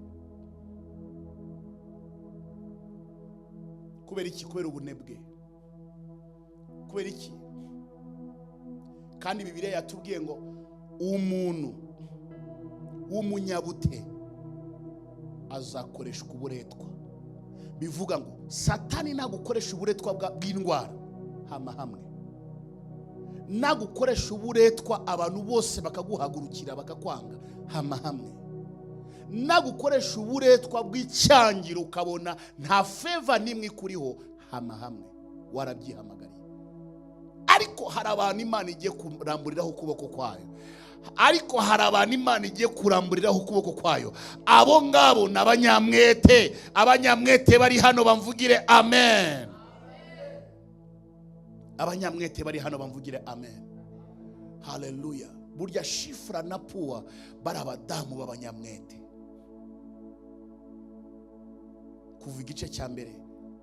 Kubera iki? Kubera ubunebwe. Kubera iki? Kandi Bibiliya yatubwiye ngo umuntu w'umunyabute azakoreshwa uburetwa. Bivuga ngo Satani nagukoresha uburetwa bw'indwara, hama hamwe nagukoresha uburetwa abantu bose bakaguhagurukira bakakwanga, hama hamwe nagukoresha uburetwa bw'icyangiro ukabona nta favor nimwe ikuriho, hama hamwe warabyihamagariye. Ariko hari abantu Imana igiye kuramburiraho ukuboko kwayo, ariko hari abantu Imana igiye kuramburiraho ukuboko kwayo. Abo ngabo ni abanyamwete. Abanyamwete bari hano bamvugire amen. Abanyamwete bari hano bamvugire amen. Haleluya. Burya Shifra na Puwa bari abadamu b'abanyamwete. Kuva igice cya mbere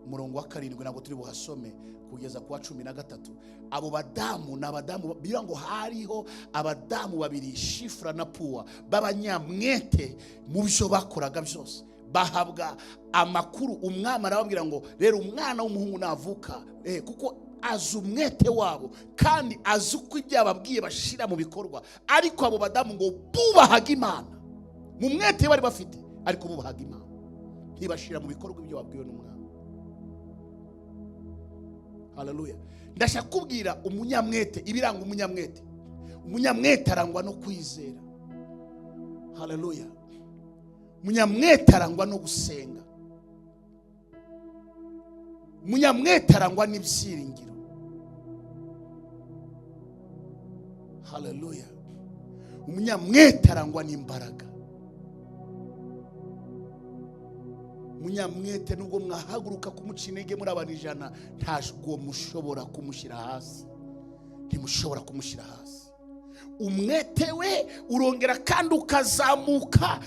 umurongo wa 7 ntabwo turi buhasome kugeza ku wa 13. Abo badamu ni abadamu bivuga ngo hariho abadamu babiri, Shifra na Puwa, b'abanyamwete mu byo bakoraga byose. Bahabwa amakuru, umwami arababwira ngo rero umwana w'umuhungu navuka, kuko azi umwete wabo kandi azi uko ibyo yababwiye bashira mu bikorwa. Ariko abo badamu ngo bubahaga Imana mu mwete bari bafite, ariko bubahaga Imana ntibashira mu bikorwa ibyo babwiwe n'umwami. Haleluya. Ndashaka kubwira umunyamwete ibiranga umunyamwete. Umunyamwete arangwa no kwizera. Haleluya. Umunyamwete arangwa no gusenga. Umunyamwete arangwa n'ibyiringiro. Haleluya. Umunyamwete arangwa n'imbaraga. Umunyamwete nubwo mwahaguruka kumuca intege muri abantu 100, ntabwo mushobora kumushyira hasi, ntimushobora kumushyira hasi. Umwete we urongera kandi ukazamuka,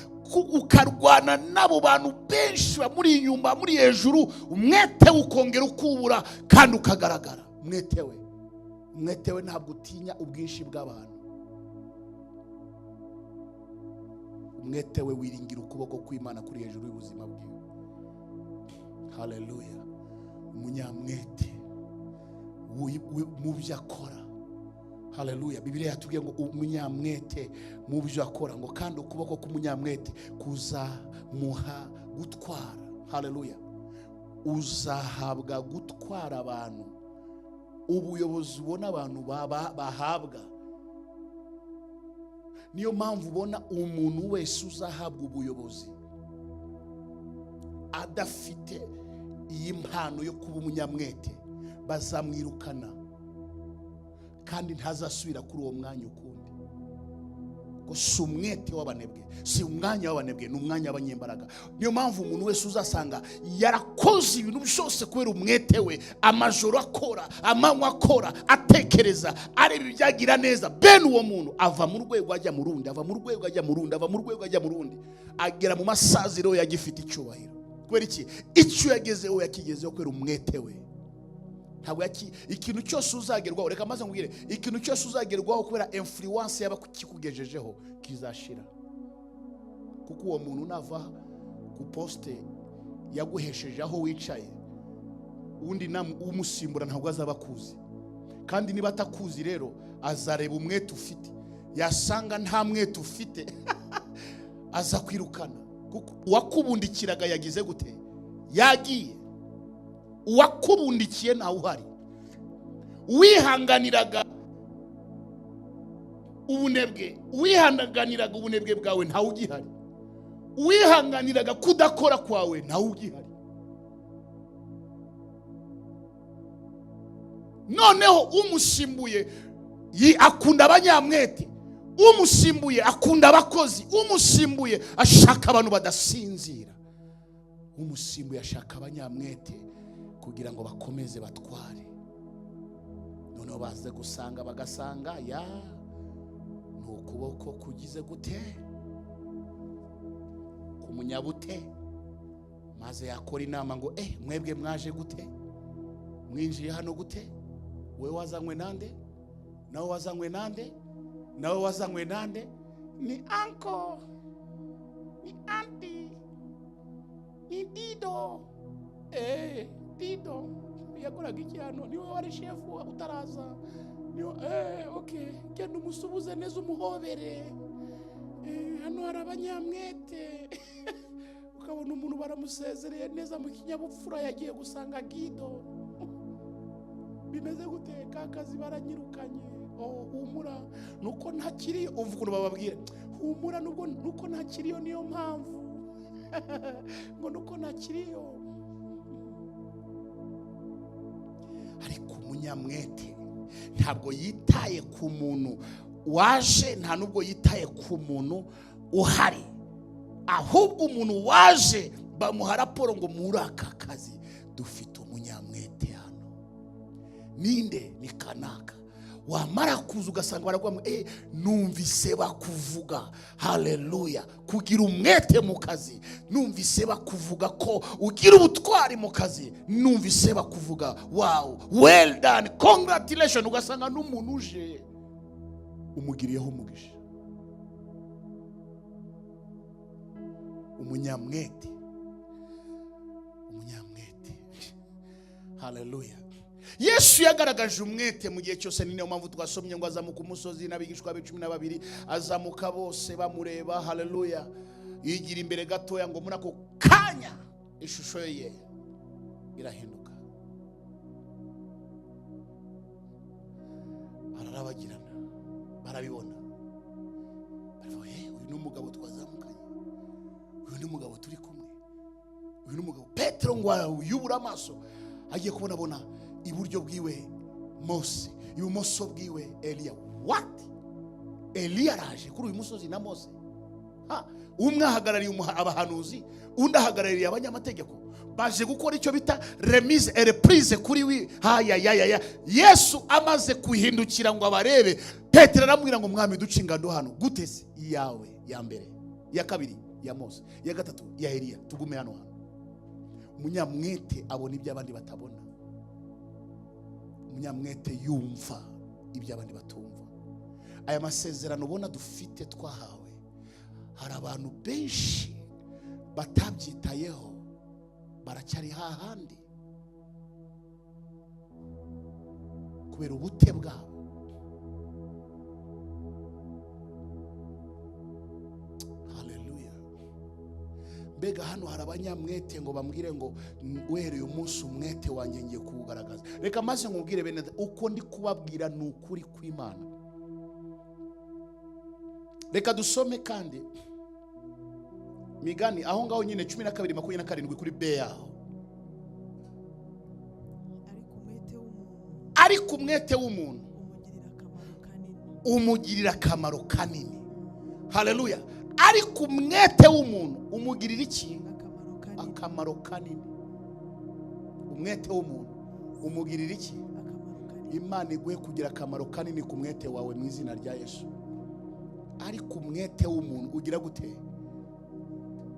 ukarwana n'abo bantu benshi bamuri inyuma, muri hejuru. Umwete we ukongera ukubura kandi ukagaragara. Umwete we ntabwo utinya ubwinshi bw'abantu. Umwete we wiringira ukuboko kw'Imana kuri hejuru y'ubuzima bwiwe. Haleluya. Umunyamwete mu byo akora. Haleluya. Bibiliya yatubwiye ngo umunyamwete mu byo akora, ngo kandi ukuboko k'umunyamwete kuzamuha gutwara. Haleluya. Uzahabwa gutwara abantu. Ubuyobozi ubona abantu bahabwa. Niyo mpamvu ubona umuntu wese uzahabwa ubuyobozi adafite iyi mpano yo kuba umunyamwete, bazamwirukana. Kandi ntazasubira kuri uwo mwanya ukundi, ko si umwete w'abanebwe, si umwanya w'abanebwe, ni umwanya w'abanyembaraga. Niyo mpamvu umuntu wese uzasanga yarakoze ibintu byose kubera umwete we, amajoro akora, amanywa akora, atekereza, areba ibyagira neza, bene uwo muntu ava mu rwego ajya mu rundi, ava mu rwego ajya mu rundi, ava mu rwego ajya mu rundi, agera mu masaziro yagifite icyubahiro. Kubera iki? Icyo yagezeho yakigezeho kubera umwete we. Ntabwo ikintu cyose uzagerwaho, reka maze nkubwire, ikintu cyose uzagerwaho kubera influence yaba kikugejejeho kizashira, kuko uwo muntu nava ku poste yaguhesheje aho wicaye, undi umusimbura ntabwo azaba akuzi. Kandi niba atakuzi rero, azareba umwete ufite, yasanga nta mwete ufite aza kwirukana, kuko uwakubundikiraga yagize gute? Yagiye. Uwakubundikiye ntawe uhari. Uwihanganiraga ubunebwe, uwihanganiraga ubunebwe bwawe ntawe ugihari. Uwihanganiraga kudakora kwawe ntawe ugihari. Noneho umusimbuye akunda abanyamwete, umusimbuye akunda abakozi, umusimbuye ashaka abantu badasinzira, umusimbuye ashaka abanyamwete kugira ngo bakomeze batware. Noneho baze gusanga, bagasanga ya ni ukuboko kugize gute ku munyabute, maze yakora inama ngo mwebwe mwaje gute, mwinjiye hano gute, wowe wazanywe nande, nawe wazanywe nande, nawe wazanywe nande, ni uncle, ni auntie, ni Dido. Dido yakoraga iki hano? Niwe wari shefu utaraza? Niwe? Okay, genda umusubuze neza, umuhobere. Hano hari abanyamwete. Ukabona umuntu baramusezereye neza mu kinyabupfura, yagiye gusanga Gido. Bimeze gute? Ka kazi baranyirukanye. Oh, humura nuko ntakiri. Umva ukuntu bababwira: humura nubwo nuko ntakiriyo, niyo mpamvu ngo nuko ntakiriyo. Ariko umunyamwete ntabwo yitaye ku muntu waje, nta nubwo yitaye ku muntu uhari, ahubwo umuntu waje bamuha raporo ngo muri aka kazi dufite umunyamwete hano. Ninde? Ni kanaka. Wamara kuza ugasanga baraguha ngo numvise bakuvuga. Haleluya! Kugira umwete mu kazi, numvise bakuvuga ko ugira ubutwari mu kazi, numvise bakuvuga, wow, well done, congratulation. Ugasanga n'umuntu uje umugiriyeho umugisha. Umunyamwete, umunyamwete. Haleluya! Yesu yagaragaje umwete mu gihe cyose. Ni niyo mpamvu twasomye ngo azamuka umusozi n'abigishwa be 12, azamuka bose bamureba. Haleluya! Yigira imbere gatoya, ngo muri ako kanya ishusho ye irahinduka, ararabagirana. Barabibona, baravuga: uyu ni umugabo twazamukanye, uyu ni umugabo turi kumwe, uyu ni umugabo." Petero ngo yubura amaso, agiye kubona abona iburyo bwiwe Mose, ibumoso bwiwe Eliya. What? Eliya araje kuri uyu musozi na Mose? Ha, umwe ahagarariye abahanuzi, undi ahagarariye abanyamategeko, baje gukora icyo bita remise et reprise kuri wi haya ya ya ya. Yesu amaze kuhindukira ngo abarebe, Petero aramubwira ngo: "Mwami, duce ingando hano." "Gute se?" "Iyawe ya mbere, iya kabiri ya Mose, iya gatatu ya Eliya, tugume hano hano." Umunyamwete abona ibyo abandi batabona. Umunyamwete yumva ibyo abandi batumva. Aya masezerano ubona dufite, twahawe, hari abantu benshi batabyitayeho, baracyari hahandi kubera ubute bwabo. Haleluya! Mbega hano hari abanyamwete ngo bambwire ngo uhereye umunsi umwete wanjye ngiye kuwugaragaza. Reka maze nkubwire bene data, uko ndi kubabwira ni ukuri kw'Imana. Reka dusome kandi Migani aho ngaho nyine 12:27 kuri B yaho. Ariko umwete w'umuntu Ariko umwete w'umuntu umugirira akamaro. Umugirira akamaro kanini. Haleluya! Ariko umwete w'umuntu umugirira iki? Akamaro kanini. Akamaro kanini. Umwete w'umuntu umugirira iki? Akamaro kanini. Imana iguhe kugira akamaro kanini ku mwete wawe mu izina rya Yesu. Ariko umwete w'umuntu ugira gute?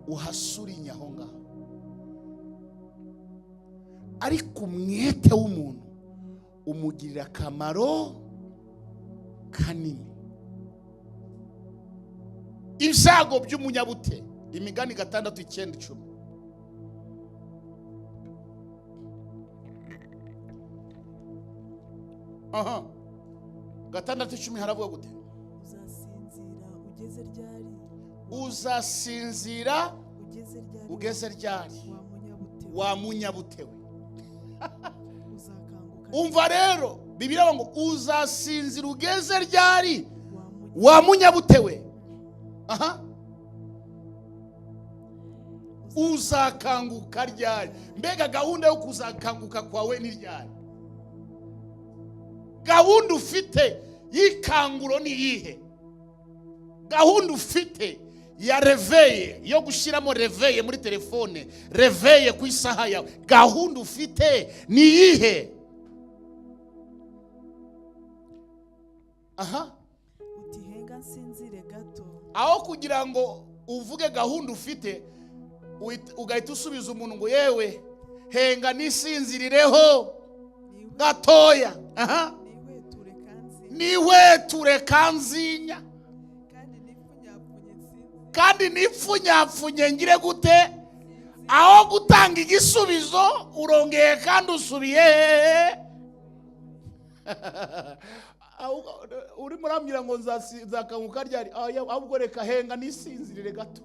Uhasurinya aho ngaho. Ariko umwete w'umuntu umugirira akamaro kanini. Ibyago by'umunyabute, Imigani 6, 9, 10. Aha, 6, 10 haravuga gute? Uzasinzira ugeze ryari? Uzasinzira ugeze ryari? Ugeze ryari? Wa munyabute? Wa munyabute we. Uzakanguka? Umva rero, Bibiliya ngo uzasinzira ugeze ryari? Wa munya Wa munyabute we. Aha, uzakanguka ryari? Mbega gahunda yo kuzakanguka kwawe ni ryari? Gahunda ufite y'ikanguro ni iyihe? Gahunda ufite ya réveil, yo gushyiramo réveil muri telefone, réveil ku isaha yawe, gahunda ufite ni iyihe? Aha. Uti: "Henga nsinzire gato." Aho kugira ngo uvuge gahunda ufite, ugahita usubiza umuntu ngo: "Yewe, henga nisinzirireho gatoya." Aha. Nihweture kanzi. Nihweture kanzinya. Kandi nipfunyapfunye nsinzire. Kandi nipfunyapfunye ngire gute? Aho gutanga igisubizo, urongeye kandi usubiye hehe? Urimo urambwira ngo nzakanguka ryari? Ahubwo reka, henga nisinzirire gato.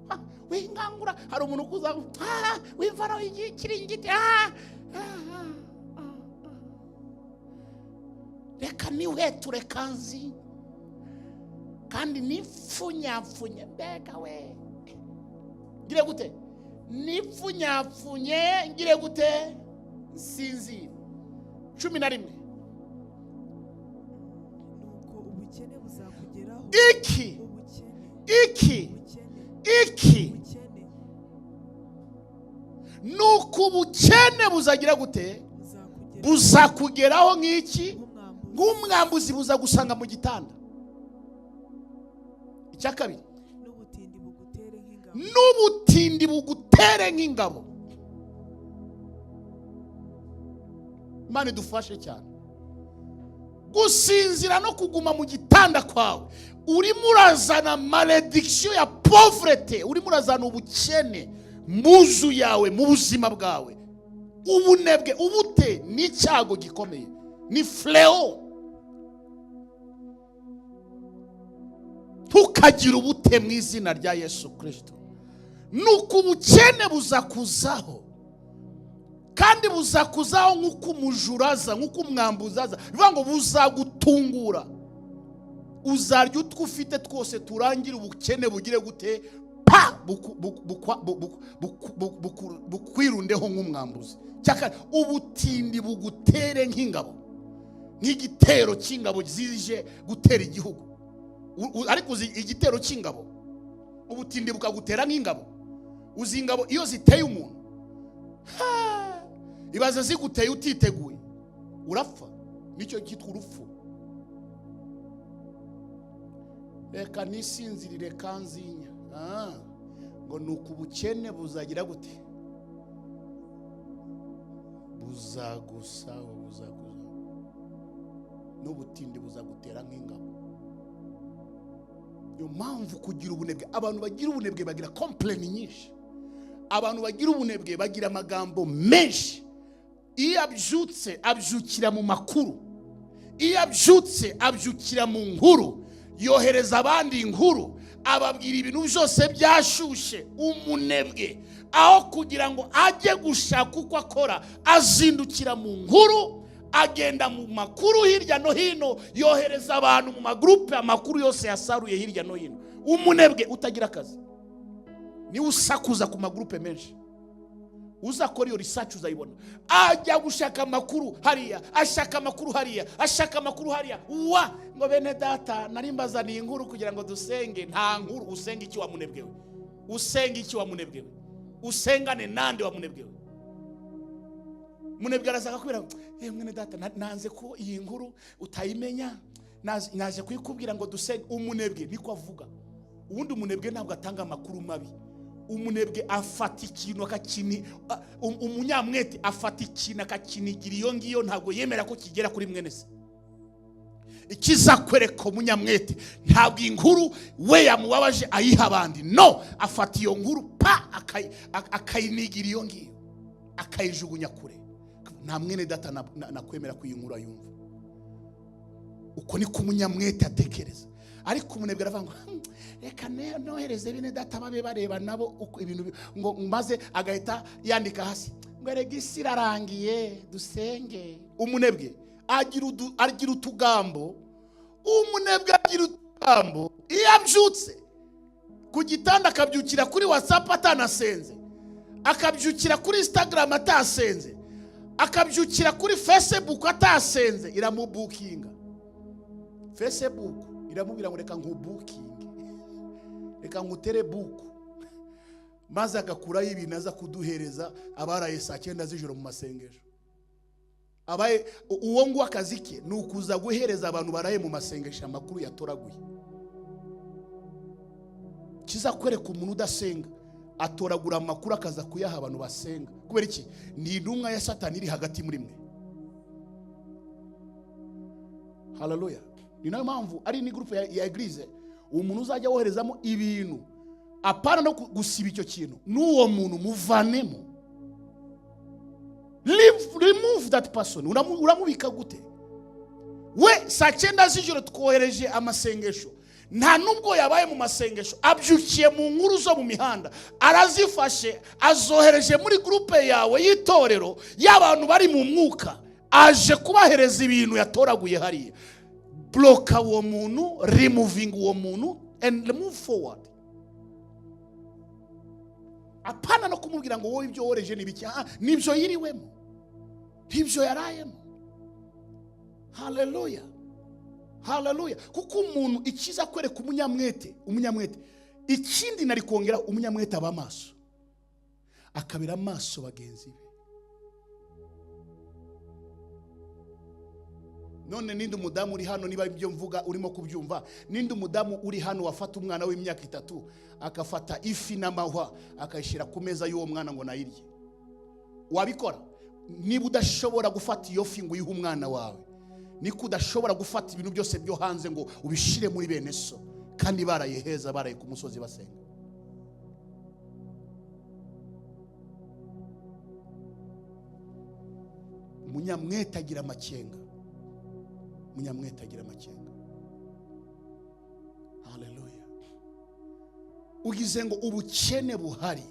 Ah, wingangura. Hari umuntu ukuza, ah, wimvanaho ikiringiti, ah, ah, ah, ah. Reka nihweture kanzi kandi nipfunyapfunye. Mbega we, ngire gute? Nipfunyapfunye ngire gute? Nsinzire. 11. Nuko ubukene buzakugeraho. Iki? Ubukene. Iki? Ubukene. Iki? Ubukene. Nuko ubukene buzagira gute? Buzakugeraho. Buzakugeraho nk'iki? Nk'umwambuzi. Nk'umwambuzi, buzagusanga mu gitanda. Icya kabiri. N'ubutindi bugutere nk'ingabo. N'ubutindi bugutere nk'ingabo. Imana idufashe cyane. Gusinzira no kuguma mu gitanda kwawe, urimo urazana malédiction ya pauvreté, urimo urazana ubukene mu nzu yawe, mu buzima bwawe. Ubunebwe, ubute ni icyago gikomeye, ni fléau. Ntukagire ubute mu izina rya Yesu Kirisito. Nuko ubukene buzakuzaho, kandi buzakuzaho nk'uko umujura aza, nk'uko umwambuzi aza. Bivuga ngo buzagutungura, uzarya utwo ufite twose turangire. Ubukene bugire gute? Pa, bukwirundeho nk'umwambuzi. Cyaka ubutindi bugutere nk'ingabo, nk'igitero cy'ingabo zije gutera igihugu. Ariko uzi igitero cy'ingabo, ubutindi bukagutera nk'ingabo? Uzi ingabo iyo ziteye umuntu? Ha! Ibaze ziguteye utiteguye, urapfa. Nicyo cyitwa urupfu. Reka nisinzirire kanzinya. Ah, ngo ni uku ubukene buzagira gute? Buzagusaho, buzagusa, n'ubutindi buzagutera nk'ingabo. Niyo mpamvu kugira ubunebwe, abantu bagira ubunebwe bagira complain nyinshi. Abantu bagira ubunebwe bagira amagambo menshi. Iyo abyutse, abyukira mu makuru. Iyo abyutse, abyukira mu nkuru, yohereza abandi inkuru, ababwira ibintu byose byashushe. Umunebwe, aho kugira ngo ajye gushaka uko akora, azindukira mu nkuru, agenda mu makuru hirya no hino, yohereza abantu mu magurupe amakuru yose yasaruye hirya no hino. Umunebwe utagira akazi niwe usakuza ku magurupe menshi. Uzakora iyo research uzayibona. Ajya gushaka amakuru hariya, ashaka amakuru hariya, ashaka amakuru hariya, wa ngo: "Bene data, nari mbazaniye inkuru kugira ngo dusenge." Nta nkuru. Usenga iki wa munebwewe? Usenga iki wa munebwewe? Usengane nande wa munebwewe? Munebwe araza akakubwira ngo: "Mwene data, nanze ko iyi nkuru utayimenya, naje kuyikubwira ngo dusenge." Umunebwe niko avuga. Ubundi umunebwe ntabwo atanga amakuru mabi. Umunebwe afata ikintu akakini umunyamwete afata ikintu akakinigira iyo ngiyo, ntabwo yemera ko kigera kuri mwene se. Ikizakwereka umunyamwete, ntabwo inkuru we yamubabaje ayiha abandi. No afata iyo nkuru pa akayinigira iyo ngiyo, akayijugunya kure. Nta mwene data nakwemera ko iyi nkuru ayumva. Uko niko umunyamwete atekereza. Ariko umunebwe aravuga ngo: Reka nohereze bene data babe bareba nabo uko ibintu ngo", maze agahita yandika hasi ngo: "Erega isi irarangiye, dusenge." Umunebwe agira utugambo. Umunebwe agira utugambo. Iyo abyutse ku gitanda, akabyukira kuri WhatsApp atanasenze, akabyukira kuri Instagram atasenze, akabyukira kuri Facebook atasenze, iramubukinga. Facebook iramubwira ngo: "Reka nkubukinge, reka nkutere book", maze agakuraho ibintu aza kuduhereza abaraye saa 9 z'ijoro mu masengesho. Abaye uwo nguwo, akazi ke ni ukuza guhereza abantu baraye mu masengesho amakuru yatoraguye. Kizakwereka umuntu udasenga, atoragura amakuru akaza kuyaha abantu basenga. Kubera iki? Ni intumwa ya Satani iri hagati muri mwe. Haleluya! Ni nayo mpamvu ari ni groupe ya église, umuntu uzajya woherezamo ibintu, apana no gusiba icyo kintu, n'uwo muntu muvanemo. Remove that person. Uramubika gute we? Saa 9 z'ijoro twohereje amasengesho, nta nubwo yabaye mu masengesho, abyukiye mu nkuru zo mu mihanda, arazifashe azohereje muri groupe yawe y'itorero y'abantu bari mu mwuka, aje kubahereza ibintu yatoraguye hariya. Blocka uwo muntu, removing uwo muntu and move forward. Apana no kumubwira ngo: "Wowe ibyo wohereje ni ibiki?" Ah, nibyo yiriwemo, nibyo yarayemo. Haleluya, haleluya! Kuko umuntu, ikiza kwereka umunyamwete, umunyamwete, ikindi nari kongera, umunyamwete aba amaso, akabera amaso bagenzi be. None ninde umudamu uri hano, niba ibyo mvuga urimo kubyumva, ninde umudamu uri hano wafata umwana w'imyaka 3, agafata ifi n'amahwa, akayishyira ku meza y'uwo mwana ngo nayirye? Wabikora? Niba udashobora gufata iyo fi ngo uyihe umwana wawe, niko udashobora gufata ibintu byose byo hanze ngo ubishyire muri bene so, kandi baraye heza, baraye ku musozi basenga. Umunyamwete agira amakenga. Umunyamwete agira amakenga. Haleluya! Ugize ngo ubukene buhari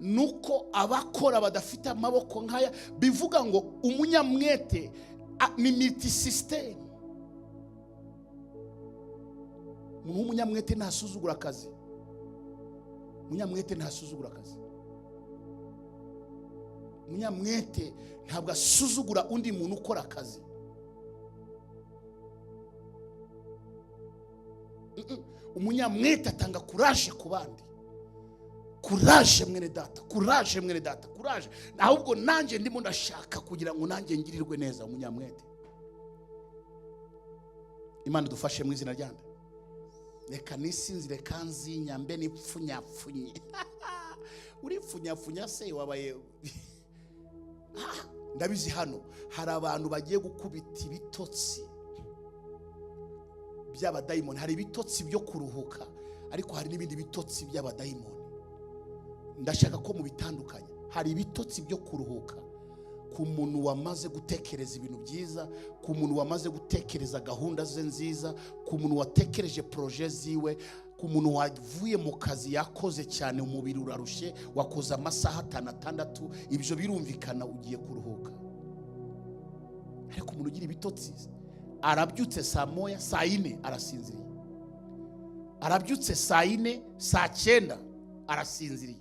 nuko abakora badafite amaboko nk'aya. Bivuga ngo umunyamwete ni multi system. Umuntu w'umunyamwete ntasuzugura akazi. Umunyamwete ntasuzugura akazi. Umunyamwete ntabwo asuzugura undi muntu ukora akazi. Umunyamwete atanga courage ku bandi. "Courage mwene data, courage mwene data, courage. Ahubwo nanjye ndimo ndashaka kugira ngo nanjye ngirirwe neza." Umunyamwete. Imana idufashe mu izina ryande. Reka nisinzire kanzinya mbe nipfunyapfunye. Uripfunyapfunya se wabaye? Ah, ndabizi hano hari abantu bagiye gukubita ibitotsi by'abadayimoni. Hari ibitotsi byo kuruhuka, ariko hari n'ibindi bitotsi by'abadayimoni. Ndashaka ko mubitandukanya. Hari ibitotsi byo kuruhuka ku muntu wamaze gutekereza ibintu byiza, ku muntu wamaze gutekereza gahunda ze nziza, ku muntu watekereje projets ziwe, ku muntu wavuye mu kazi, yakoze cyane, umubiri urarushye, wakoze amasaha 5, 6, ibyo birumvikana, ugiye kuruhuka. Ariko umuntu ugira ibitotsi, arabyutse saa 1, saa 4 arasinziriye, arabyutse saa 4, saa 9 arasinziriye.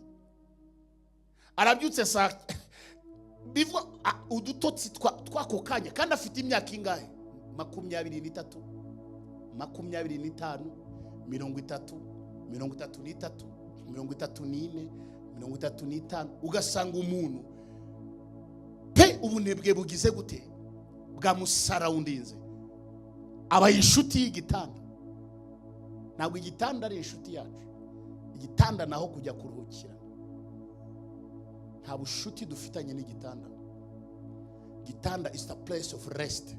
Arabyutse saa bivuga udutotsi tw'ako kanya, kandi afite imyaka ingahe? 23, 25, 30, 33, 34, 35. Ugasanga umuntu pe ubunebwe bugize gute bwamusarawundinze, aba inshuti y'igitanda. Ntabwo igitanda ari inshuti yacu, igitanda naho kujya kuruhukira. Nta bushuti dufitanye n'igitanda. Gitanda is the place of rest,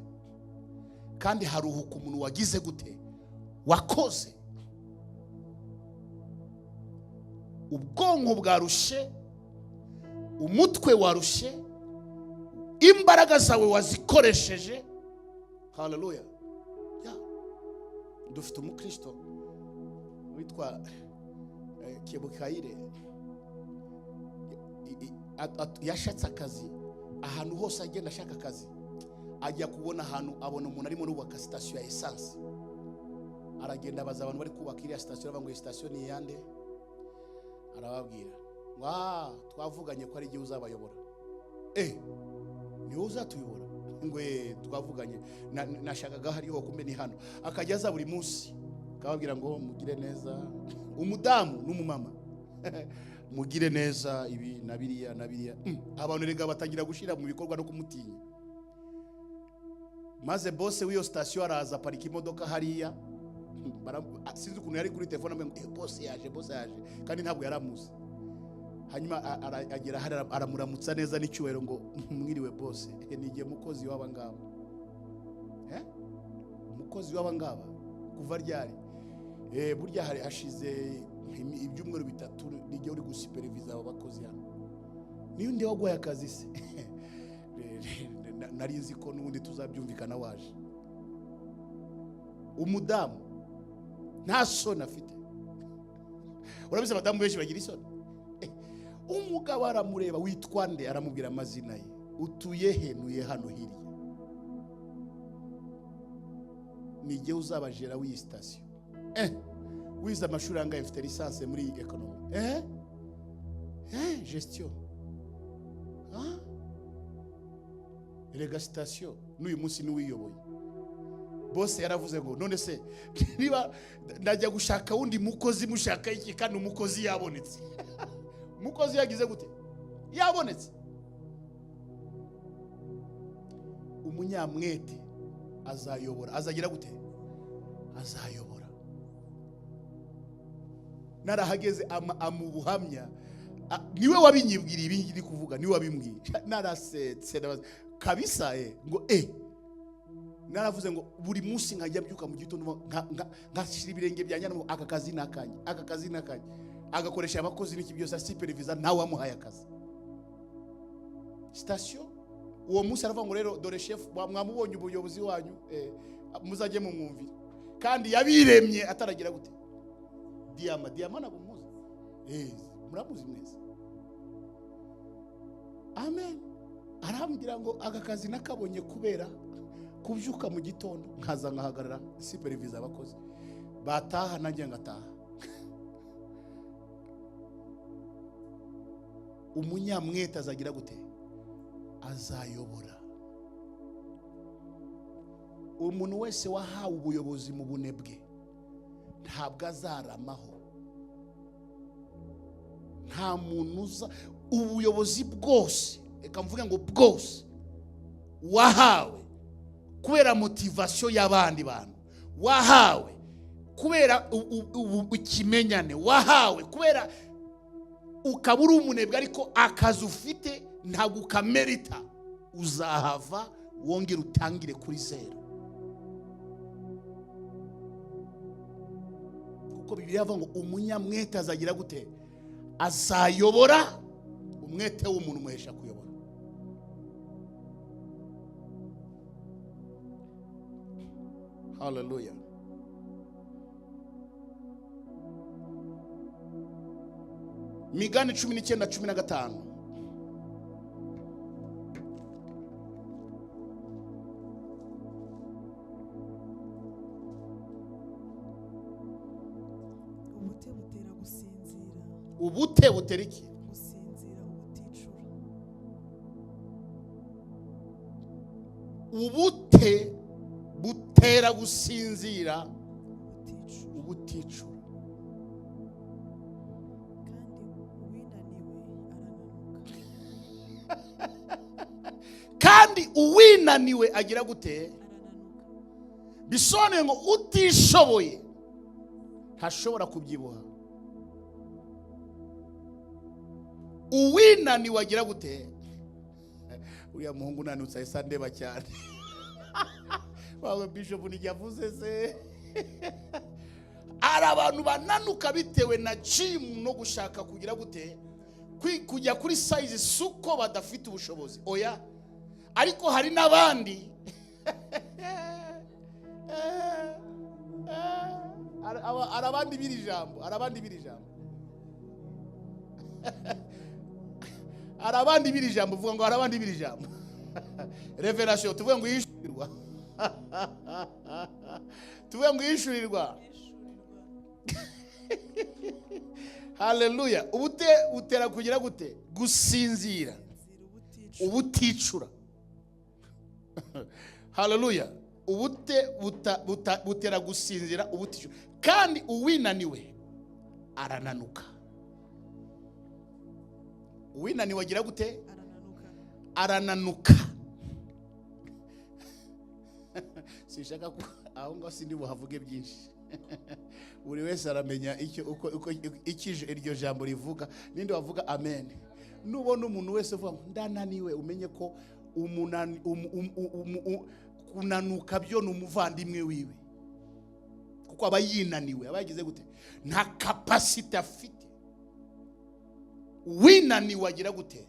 kandi haruhuka umuntu wagize gute, wakoze. Ubwonko bwarushe, umutwe warushe, imbaraga zawe wazikoresheje. Haleluya. Dufite umukristo witwa Kebukayire, yashatse akazi ahantu hose, agenda ashaka akazi, ajya kubona ahantu abona umuntu arimo nubaka sitasiyo ya essence. Aragenda abaza abantu bari kubaka iriya sitasiyo, aravuga ngo iyi sitasiyo ni iyande? Arababwira ngo twavuganye ko ari igihe uzabayobora. Ni wowe uzatuyobora? Ngo twavuganye, nashakaga hariho kumbe ni hano. Akajya aza buri munsi akababwira ngo mugire neza, umudamu n'umumama mugire neza ibi na biriya na biriya. Abantu rega batangira gushyira mu bikorwa no kumutinya. Maze bose w'iyo sitasiyo araza aparika imodoka hariya, sinzi ukuntu yari kuri telefone amubwira ngo bose yaje, bose yaje, kandi ntabwo yaramuzi. Hanyuma agera hariya aramuramutsa neza n'icyubahiro ngo mwiriwe bose, ni igihe mukozi w'aba ngaba. Umukozi w'aba ngaba kuva ryari? Burya hari hashize ibyumweru 3 n'igihe uri gusuperiviza abo bakozi hano. Niyo undi waguhaye akazi se? Nari nzi ko n'ubundi tuzabyumvikana waje. Umudamu nta soni afite. Urabizi abadamu benshi bagira isoni. Umugabo aramureba, witwa nde? Aramubwira amazina ye. Utuye he? Ntuye hano hirya. Ni igihe uzabajera w'iyi sitasiyo. Wize amashuri angahe? Mfite lisansi muri ekonomi. Gestion. Rega sitasiyo n'uyu munsi niwiyoboye. Bose yaravuze ngo none se niba ndajya gushaka wundi mukozi, mushaka iki kandi umukozi yabonetse? Umukozi yagize gute? Yabonetse. Umunyamwete azayobora, azagira gute? Azayobora. Narahageze amubuhamya, niwe wabinyibwiriye ibi ngiri kuvuga, niwe wabimbwiye. Narasetse kabisa ngo naravuze ngo buri munsi nkajya mbyuka mu gitondo nkashyira ibirenge byanjye ngo aka kazi nakanye, aka kazi nakanye. Agakoresha abakozi n'iki byose, supervisa nawe wamuhaye akazi. Sitasiyo uwo munsi aravuga ngo rero dore chef mwamubonye ubuyobozi wanyu, muzajye mumwumvira. Kandi yabiremye ataragira gute? Diyama ntabwo muzi. Muramuzi mwese. Amen. Arambwira ngo aka kazi nakabonye kubera kubyuka mu gitondo nkaza nkahagarara supervisa abakozi, bataha nanjye ngataha. Umunyamwete azagira gute? Azayobora. Umuntu wese wahawe ubuyobozi mu bunebwe ntabwo azaramaho. Nta muntu uza ubuyobozi bwose, reka mvuge ngo bwose wahawe kubera motivation y'abandi bantu, wahawe kubera ikimenyane, wahawe kubera ukaba uri umunebwe ariko akazi ufite ntabwo ukamerita, uzahava wongere utangire kuri zero. Kuko Bibiliya ivuga ngo umunyamwete azagira gute? Azayobora. Umwete w'umuntu umuhesha kuyobora. Haleluya. Migani 19:15. Ubute butera gusinzira. Ubute butera iki? Gusinzira, ubuticura Ubute butera gusinzira uticura. Ubuticura. Kandi uwinaniwe aranuka. Kandi uwinaniwe agira gute? Arananuka. Bisobanuye ngo utishoboye ntashobora kubyibuha. Uwinaniwe agira gute? Uriya muhungu unanutse ahise andeba cyane. Wawe bishop nijya avuze se. Hari abantu bananuka bitewe na gym no gushaka kugira gute? Kujya kuri size, si uko badafite ubushobozi, oya. Ariko hari n'abandi, hari abandi b'iri jambo, hari abandi b'iri jambo, hari abandi b'iri jambo. Uvuga ngo hari abandi b'iri jambo. Revelation, tuvuge ngo yishurirwa, tuvuge ngo yishurirwa. Haleluya! Ubute butera kugira gute? Gusinzira Inzira ubuticura. Ubuticura. Haleluya! Ubute butera gusinzira ubuticura, kandi uwinaniwe arananuka. Uwinaniwe agira gute? Arananuka. Arananuka. Sinshaka ko aho ngaho sindi buhavuge byinshi. Buri wese aramenya icyo uko uko icyo iryo jambo rivuga. Ninde wavuga amen? Nubona umuntu wese uvuga ngo ndananiwe, umenye ko kunanuka byo ni umuvandimwe wiwe, kuko aba yinaniwe, aba yagize gute? Nta capacity afite. Winaniwe agira gute?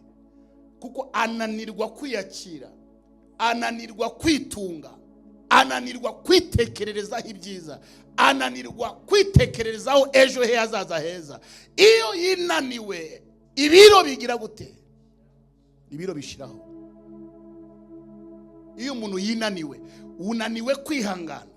Kuko ananirwa kwiyakira, ananirwa kwitunga, ananirwa kwitekererezaho ibyiza, ananirwa kwitekererezaho ejo he hazaza heza. Iyo yinaniwe, ibiro bigira gute? Ibiro bishiraho. Iyo umuntu yinaniwe, unaniwe kwihangana,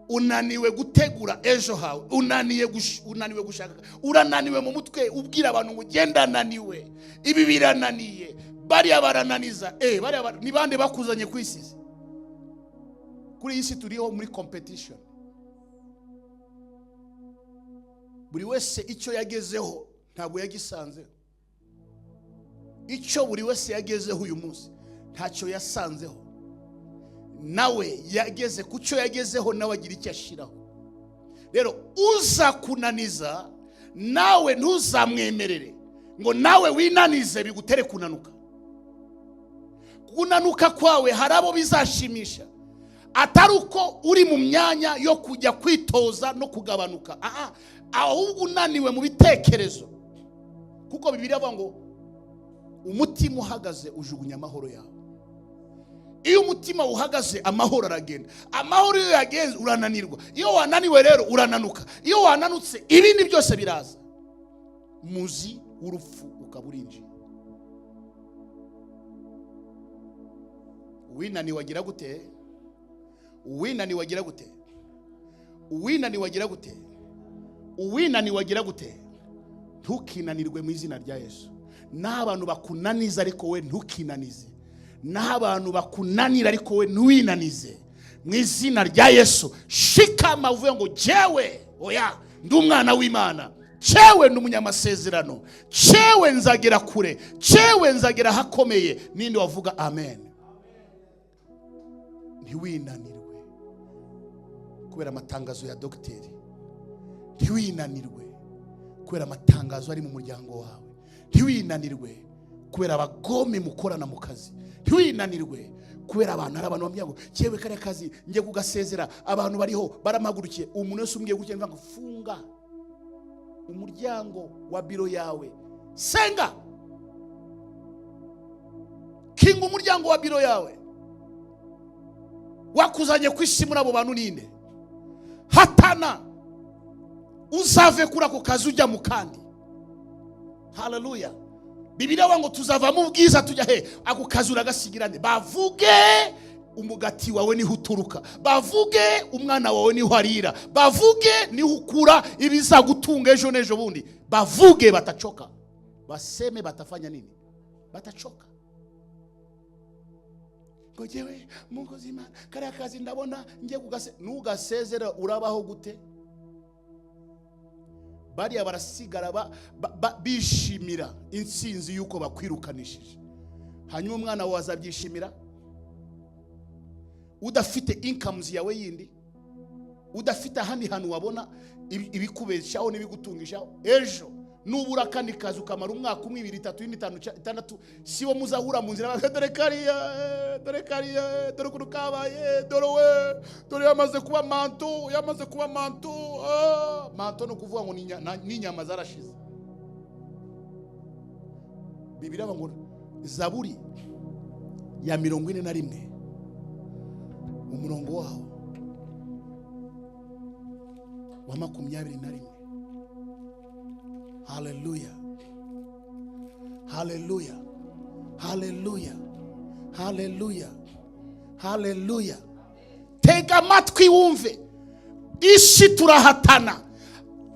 unaniwe gutegura ejo hawe, unaniwe gushaka, urananiwe mu mutwe, ubwira abantu ngo genda naniwe, ibi birananiye, bariya barananiza. Bariya ni bande bakuzanye ku isi? Kuri iyi si turiho muri competition. Buri wese icyo yagezeho ntabwo yagisanzeho. Icyo buri wese yagezeho uyu munsi ntacyo yasanzeho. Nawe yageze ku cyo yagezeho, nawe agira icyo ashiraho. Rero uza kunaniza nawe ntuzamwemerere ngo nawe winanize bigutere kunanuka. Kunanuka kwawe hari abo bizashimisha, atari uko uri mu myanya yo kujya kwitoza no kugabanuka, aha, ahubwo unaniwe mu bitekerezo. Kuko Bibiliya ivuga ngo umutima uhagaze ujugunya amahoro yawe. Iyo umutima uhagaze amahoro aragenda. Amahoro iyo yagenze urananirwa. Iyo wananiwe rero urananuka. Iyo wananutse ibindi byose biraza, muzi w'urupfu ukaba urinjiye. Uwinaniwe agira gute? Uwinaniwe agira gute? Uwinaniwe agira gute? Uwinaniwe agira gute? Ntukinanirwe mu izina rya Yesu. Naho abantu bakunaniza ariko we ntukinanize. Naho abantu bakunanira ariko we ntiwinanize. Mu izina rya Yesu, shikama uvuge ngo jewe oya ndi umwana w'Imana, jewe ndi umunyamasezerano, jewe nzagera kure, jewe nzagera ahakomeye. Ninde wavuga amen? Ntiwinanirwe kubera amatangazo ya dogiteri, ntiwinanirwe kubera amatangazo ari mu muryango wawe, ntiwinanirwe kubera abagome mukorana mu kazi, ntiwinanirwe kubera abantu. Hari abantu bambwira ngo jewe kariya kazi njye kugasezera, abantu bariho barampagurukiye. Umuntu wese umbwiye gutya ngo funga umuryango wa biro yawe, senga, kinga umuryango wa biro yawe. Wakuzanye ku isi muri abo bantu ninde? Hatana uzave kuri ako kazi ujya mu kandi. Haleluya! Bibiliya ivuga ngo tuzava mu bwiza tujya he? Ako kazi uragasigirane. Bavuge umugati wawe niho uturuka, bavuge umwana wawe niho arira, bavuge niho ukura ibizagutunga ejo n'ejo bundi. Bavuge batachoka, baseme batafanya nini? Batachoka. Ngo jyewe mukozi Imana, kariya kazi ndabona ngiye kugase. Nugasezera urabaho gute? Bariya barasigara bishimira intsinzi y'uko bakwirukanishije. Hanyuma umwana wawe azabyishimira udafite incomes yawe yindi, udafite ahandi hantu wabona ibikubeshaho n'ibigutungishaho. Ejo nubura akandi kazi, ukamara umwaka umwe, 2, 3, 4, 5, 6, si wo muzahura mu nzira bakavuga, "Dore kariya, dore kariya, dore ukuntu kabaye, dore we, dore yamaze kuba manto, yamaze kuba manto." Ah, manto ni ukuvuga ngo n'inyama zarashize. Bibiliya ngo Zaburi ya 41, umurongo wawo wa 21. Haleluya, haleluya, haleluya, haleluya, haleluya! Tega amatwi wumve. Isi turahatana.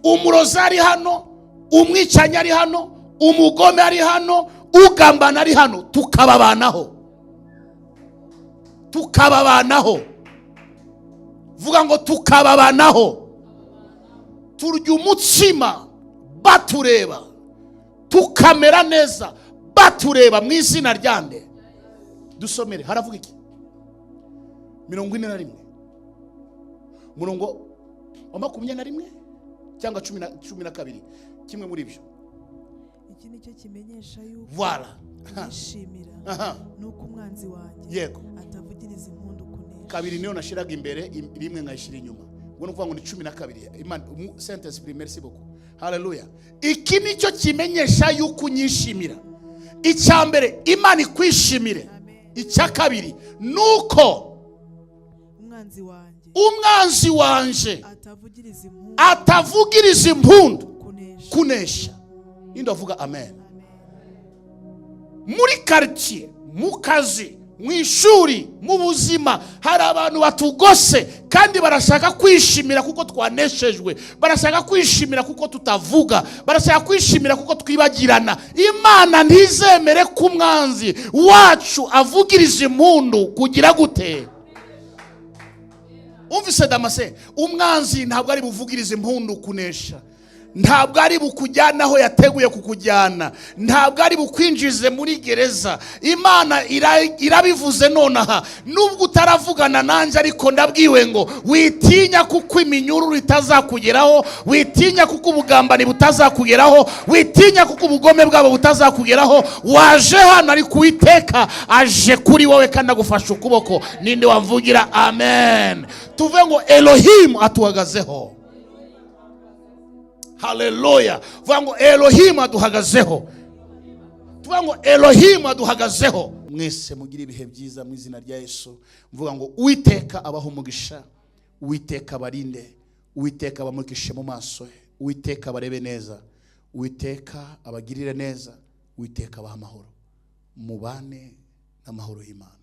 Umurozi ari hano, umwicanyi ari hano, umugome ari hano, ugambana ari hano, tukababanaho, tukababanaho. Vuga ngo tukababanaho. Turya umutsima batureba, tukamera neza batureba. Mu izina ryande? Dusomere, haravuga iki? 41, umurongo wa 21 cyangwa 12, kimwe muri ibyo. Iki ni cyo kimenyesha yuko Voilà. yishimira, nuko umwanzi wanjye atavugiriza impundu kunesha. Kabiri niyo nashiraga imbere, rimwe nkayishyira inyuma. Ubwo ni ukuvuga ngo ni 12. Imana, Saint Esprit, merci beaucoup. Haleluya! Iki nicyo kimenyesha yuko unyishimira. Icya mbere, Imana ikwishimire. Amen. Icya kabiri, nuko umwanzi wanjye umwanzi wanje atavugiriza impundu atavugiriza impundu kunesha. Kunesha. Ninde avuga amen? Amen. Muri karitsiye, mu kazi, mu ishuri, mu buzima, hari abantu batugose kandi barashaka kwishimira kuko twaneshejwe, barashaka kwishimira kuko tutavuga, barashaka kwishimira kuko twibagirana. Imana ntizemere ko umwanzi wacu avugiriza impundu kugira gute? Umvise Damase? Umwanzi ntabwo ari buvugirize impundu kunesha, ntabwo ari bukujyana aho yateguye kukujyana, ntabwo ari bukwinjize muri gereza. Imana irabivuze nonaha, nubwo utaravugana nanjye, ariko ndabwiwe ngo witinya kuko iminyururu itazakugeraho, witinya kuko ubugambani butazakugeraho, witinya kuko ubugome bwabo butazakugeraho. Waje hano, ariko Uwiteka aje kuri wowe kandi agufashe ukuboko. Ninde wamvugira amen? Tuvuge ngo Elohimu atuhagazeho. Haleluya! Vuga ngo Elohimu aduhagazeho. Tuvuga ngo Elohimu aduhagazeho. Mwese mugire ibihe byiza mu izina rya Yesu. Mvuga ngo Uwiteka abaho umugisha, Uwiteka abarinde, Uwiteka abamurikishe mu maso he, Uwiteka abarebe neza, Uwiteka abagirire neza, Uwiteka abaha amahoro. Mubane n'amahoro y'Imana.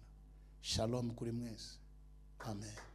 Shalom kuri mwese. Amen.